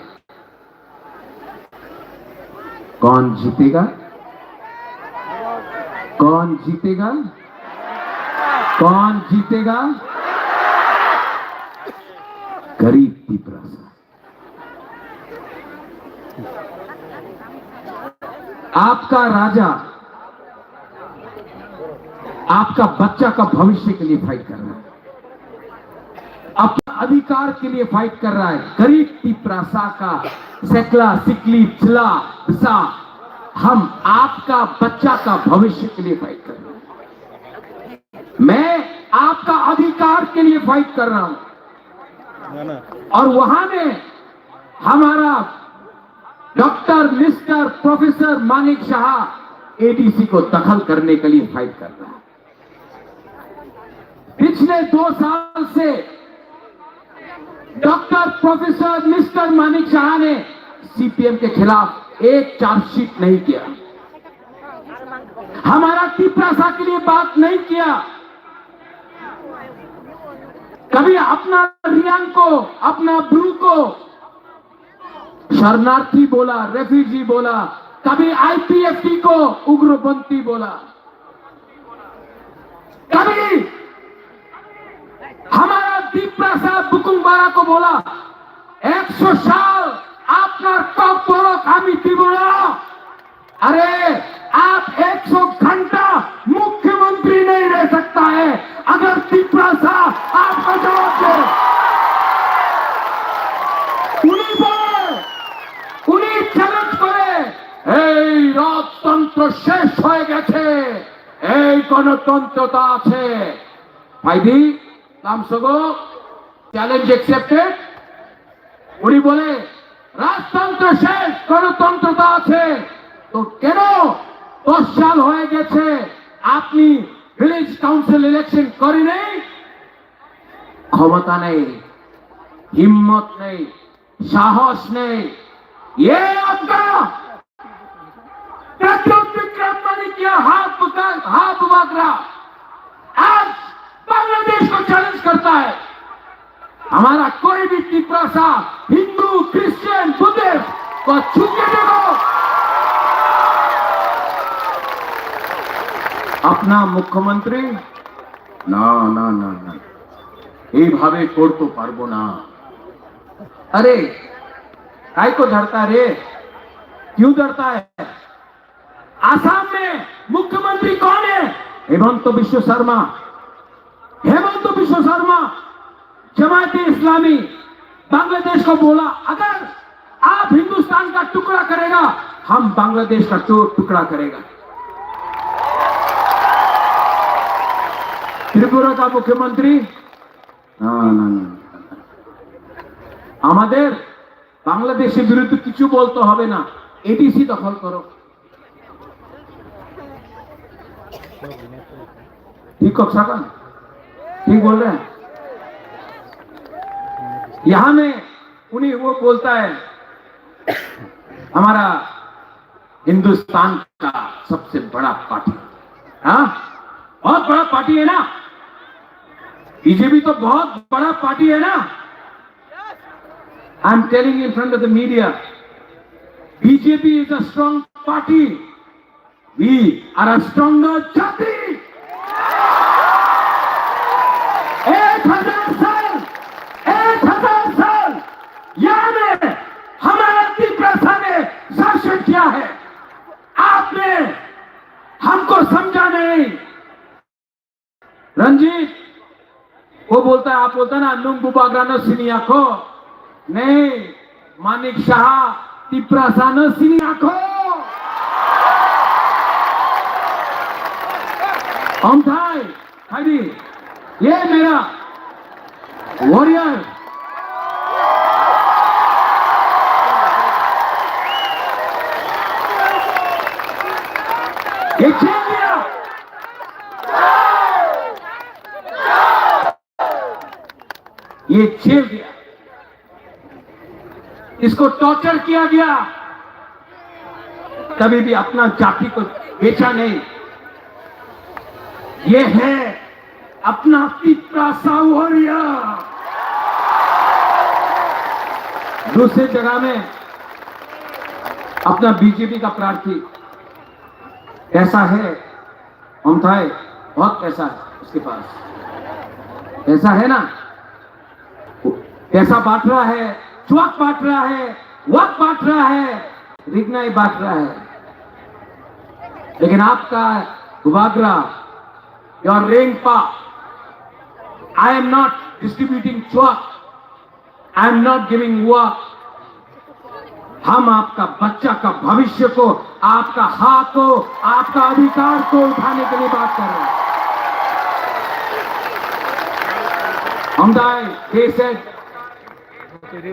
Kaun jeetega? Kaun jeetega? Kaun jeetega? Gareeb Tiprasa. Aapka raja aapka bachcha ka bhavishya ke liye fight kar raha hai. Apna adhikaar ke liye fight kar raha hai. Gareeb Tiprasa ka sekla, sikli, chla, bsa, hum aapka bachcha ka bhavishya ke liye fight kar rahe hain. Main aapka adhikaar ke liye fight kar raha hoon. Aur wahan mein hamara doctor, Mister Professor Manik Saha A D C ko dakhal karne ke liye fight kar raha hai. पिछले दो साल से doctor professor mister Manik शाह ने सीपीएम के खिलाफ एक चार्जशीट नहीं किया, हमारा तिपरासा के लिए बात नहीं किया। कभी अपना रियांग को, अपना ब्रू को शरणार्थी बोला, रेफ्यूजी बोला, कभी आईपीएफटी को उग्रपंथी बोला। कभी हमारा तिपरासा बुकुंगबारा को बोला, একশো সাল আপনার ককবরক আমি দিব না। अरे, आप एक सौ घंटा मुख्यमंत्री नहीं रह सकता है, अगर तिपरासा आपको जवाब दे। উনি বলে, উনি চ্যালেঞ্জ করে, এই রাজতন্ত্র শেষ হয়ে গেছে, এই গণতন্ত্রতা আছে। ভাইদি, নাম সগো, চ্যালেঞ্জ অ্যাকসেপ্টেড। উনি বলে, রাজতন্ত্র শেষ, গণতন্ত্রতা আছে। তো কেন দশ সাল হয়ে গেছে আপনি ভিলেজ কাউন্সিল ইলেকশন করেনি? ক্ষমতা নেই, হিম্মত নেই, সাহস নেই। ये आपका प्रद्युत विक्रम माणिक्य, हाफ बगा-, हाफ बागरा आज बांग्लादेश को चैलेंज करता है। हमारा कोई भी तिपरासा हिंदू, क्रिश्चियन, बुद्धिस्ट को छू के देखो। अपना मुख्यमंत्री, না, না, না, না, এইভাবে করতে পারবো না। अरे, काय को डरता रे? क्यों डरता है? आसाम में मुख्यमंत्री कौन है? हेमंत बिश्व शर्मा। हेमंत बिश्व शर्मा जमात इस्लामी बांग्लादेश को बोला, अगर आप हिंदुस्तान का टुकड़ा करेगा, हम बांग्लादेश का टु-, टुकड़ा करेगा। त्रिपुरा का मुख्यमंत्री, না, না, না। আমাদের বাংলাদেশের বিরুদ্ধে কিছু বলতে হবে না, এডিসি দখল করো। ठीक कह सकता? ठीक बोल रहे हैं। यहाँ में उन्हीं वो बोलता है, हमारा हिंदुस्तान का सबसे बड़ा पार्टी। हाँ, बहुत बड़ा पार्टी है ना, बीजेपी तो बहुत बड़ा पार्टी है ना। I am telling in front of the media, B J P is a strong party. We are a stronger jati. एक हजार साल, एक हजार साल, यहाँ में हमारा तिपरासा ने शासन किया है। आपने हमको समझा नहीं। रंजीत, वो बोलता है, आप बोलता है ना, "Nung Bubagra no sini ako." नहीं, मानिक शाह, Tiprasa no sini ako। Omthai, Heidi, ये मेरा वॉरियर, ये खेल दिया। ये जेल गया, इसको टॉर्चर किया गया, कभी भी अपना जाति को बेचा नहीं। ये है अपना तिपरासा वॉरियर। दूसरे जगह में अपना बीजेपी का प्रार्थी ऐसा है, Omthai, बहुत पैसा है उसके पास, ऐसा है ना? पैसा बांट रहा है, चुवाक बांट रहा है, वक बांट रहा है, रिगनाई बांट रहा है। लेकिन आपका Bubagra, your Rengpa, I am not distributing चुवाक, I am not giving वक। हम आपका बच्चा का भविष्य को, आपका हक को, आपका अधिकार को उठाने के लिए बात कर रहे हैं। Omthai, they said,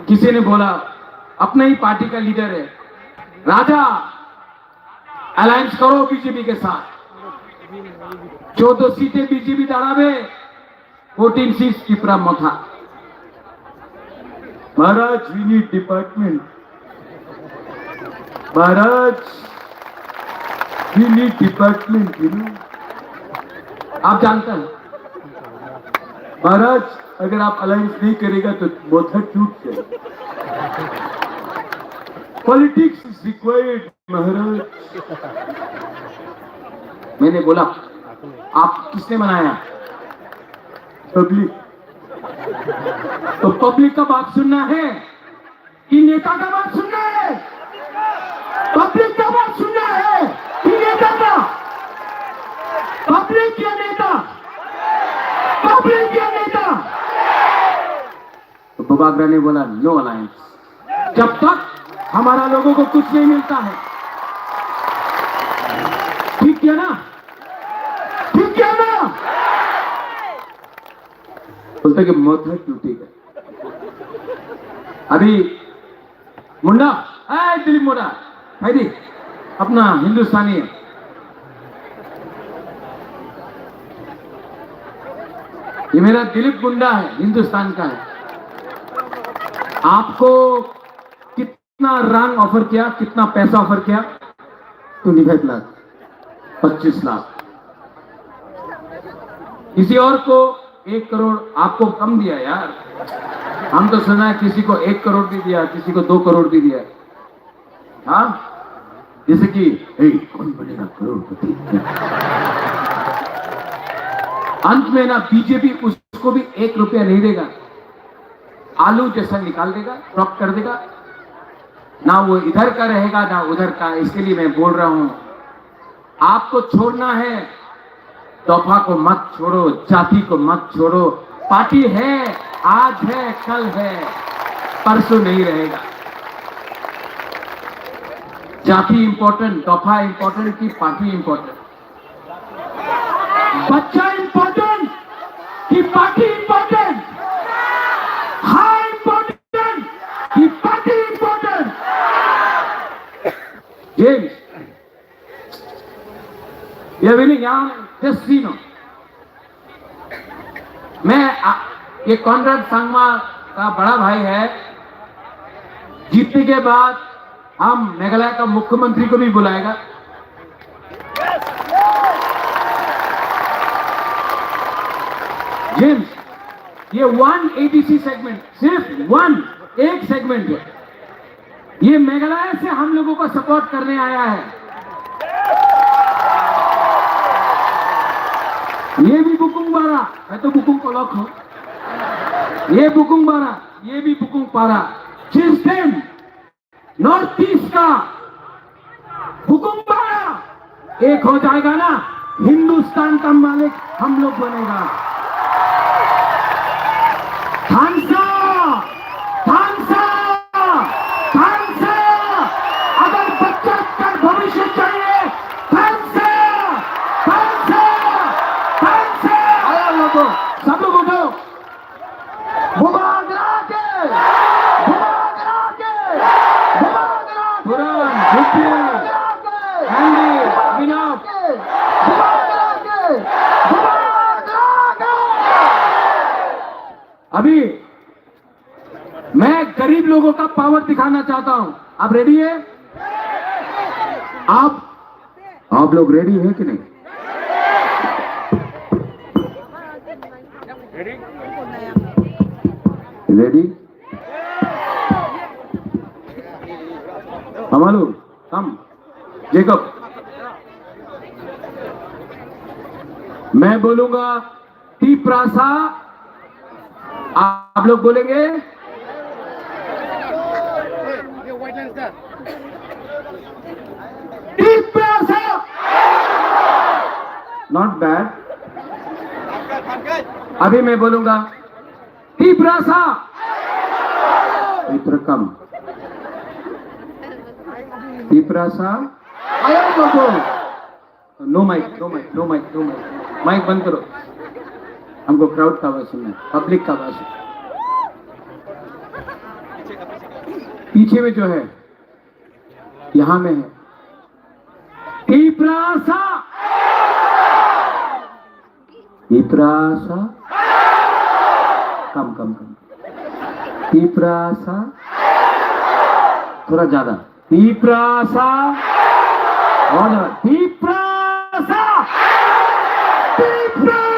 किसी ने बोला, अपने ही पार्टी का लीडर है, राजा, अलायंस करो बीजेपी के साथ, चौदह सीटें बीजेपी দাঁড়াবে, फोर्टीन सीट्स तिपरा मथा। महाराज, we need department। Maharaj, we need department, you know। आप जानते हैं, महाराज, अगर आप अलायंस नहीं करेगा तो मोथा टूट जाएगा। Politics is required. महाराज, मैंने बोला, आप किसने बनाया? पब्लिक। तो पब्लिक का बात सुनना है कि नेता का बात सुनना है? पब्लिक का बात सुनना है कि नेता का? पब्लिक या नेता? पब्लिक या नेता? तो बुबाग्रा ने बोला, नो अलायंस, जब तक हमारा लोगों को कुछ नहीं मिलता है। ठीक किया ना? ठीक किया ना? बोलते कि मोथा टूटेगा। अभी मुंडा, ए दिलीप मुंडा, भाई दी, अपना हिंदुस्तानी है। ये मेरा दिलीप मुंडा है, हिंदुस्तान का है। आपको कितना रंग ऑफर किया, कितना पैसा ऑफर किया? ट्वेंटी फ़ाइव लाख, पच्चीस लाख। किसी और को एक करोड़, आपको कम दिया यार। हम तो सुना है किसी को एक करोड़ भी दिया, किसी को दो करोड़ भी दिया। हाँ, जैसे कि, "ए, कौन बनेगा करोड़पति?" अंत में ना बीजेपी उसको भी एक रुपया नहीं देगा, आलू जैसा निकाल देगा, ड्रॉप कर देगा। ना वो इधर का रहेगा ना उधर का। इसके लिए मैं बोल रहा हूँ, आपको छोड़ना है, दफा को मत छोड़ो, जाति को मत छोड़ो। पार्टी है, आज है, कल है, परसों नहीं रहेगा। जाति इंपॉर्टेंट, दफा इंपॉर्टेंट कि पार्टी इंपॉर्टेंट? बच्चा इंपॉर्टेंट कि पार्टी इंपॉर्टेंट? हाँ इंपॉर्टेंट कि पार्टी इंपॉर्टेंट? जेम्स, ये भी नहीं, यहाँ जस्ट सी नो। मैं आ, ये कॉनराड संगमा का बड़ा भाई है। जीतने के बाद हम मेघालय का मुख्यमंत्री को भी बुलाएगा। जेम्स, ये वन एबीसी सेगमेंट, सिर्फ वन, एक सेगमेंट है। ये मेघालय से हम लोगों को सपोर्ट करने आया है। ये भी बुकुंग बारा, मैं तो बुकुंग को लॉक हूँ। ये बुकुंग बारा, ये भी बुकुंग पारा। जिस दिन नॉर्थ ईस्ट का बुकुंग बारा एक हो जाएगा ना, हिंदुस्तान का मालिक हम लोग बनेगा। थानसा, थानसा, थानसा, अगर बच्चा का भविष्य चाहिए, थानसा, थानसा, थानसा। आया लोगों, सब लोग उठो। Bubagra ke! Bubagra ke! Bubagra ke! Buran, Bhupin, Bubagra ke! Gandhi, Bubagra Abhinav. Ke! Bubagra ke! Bubagra ke! अभी मैं गरीब लोगों का पावर दिखाना चाहता हूं। आप रेडी है? आप आप लोग रेडी है कि नहीं? रेडी? Amalu, come. Jacob. मैं बोलूंगा, तिप्रसा, आप लोग बोलेंगे, तिप्रसा। Not bad. अभी मैं बोलूंगा, तिप्रसा। तिप्रकम। तिप्रसा। आयो बाबू। No mic, no mic, no mic, no mic. Mic बंद करो। हमको क्राउड का आवाज सुनना है, पब्लिक का आवाज। पीछे में जो है, यहाँ में है। तिप्रसा। तिप्रसा। कम, कम, कम। तिप्रसा। थोड़ा ज्यादा। तिप्रसा। और ज्यादा। तिप्रसा। तिप्रसा।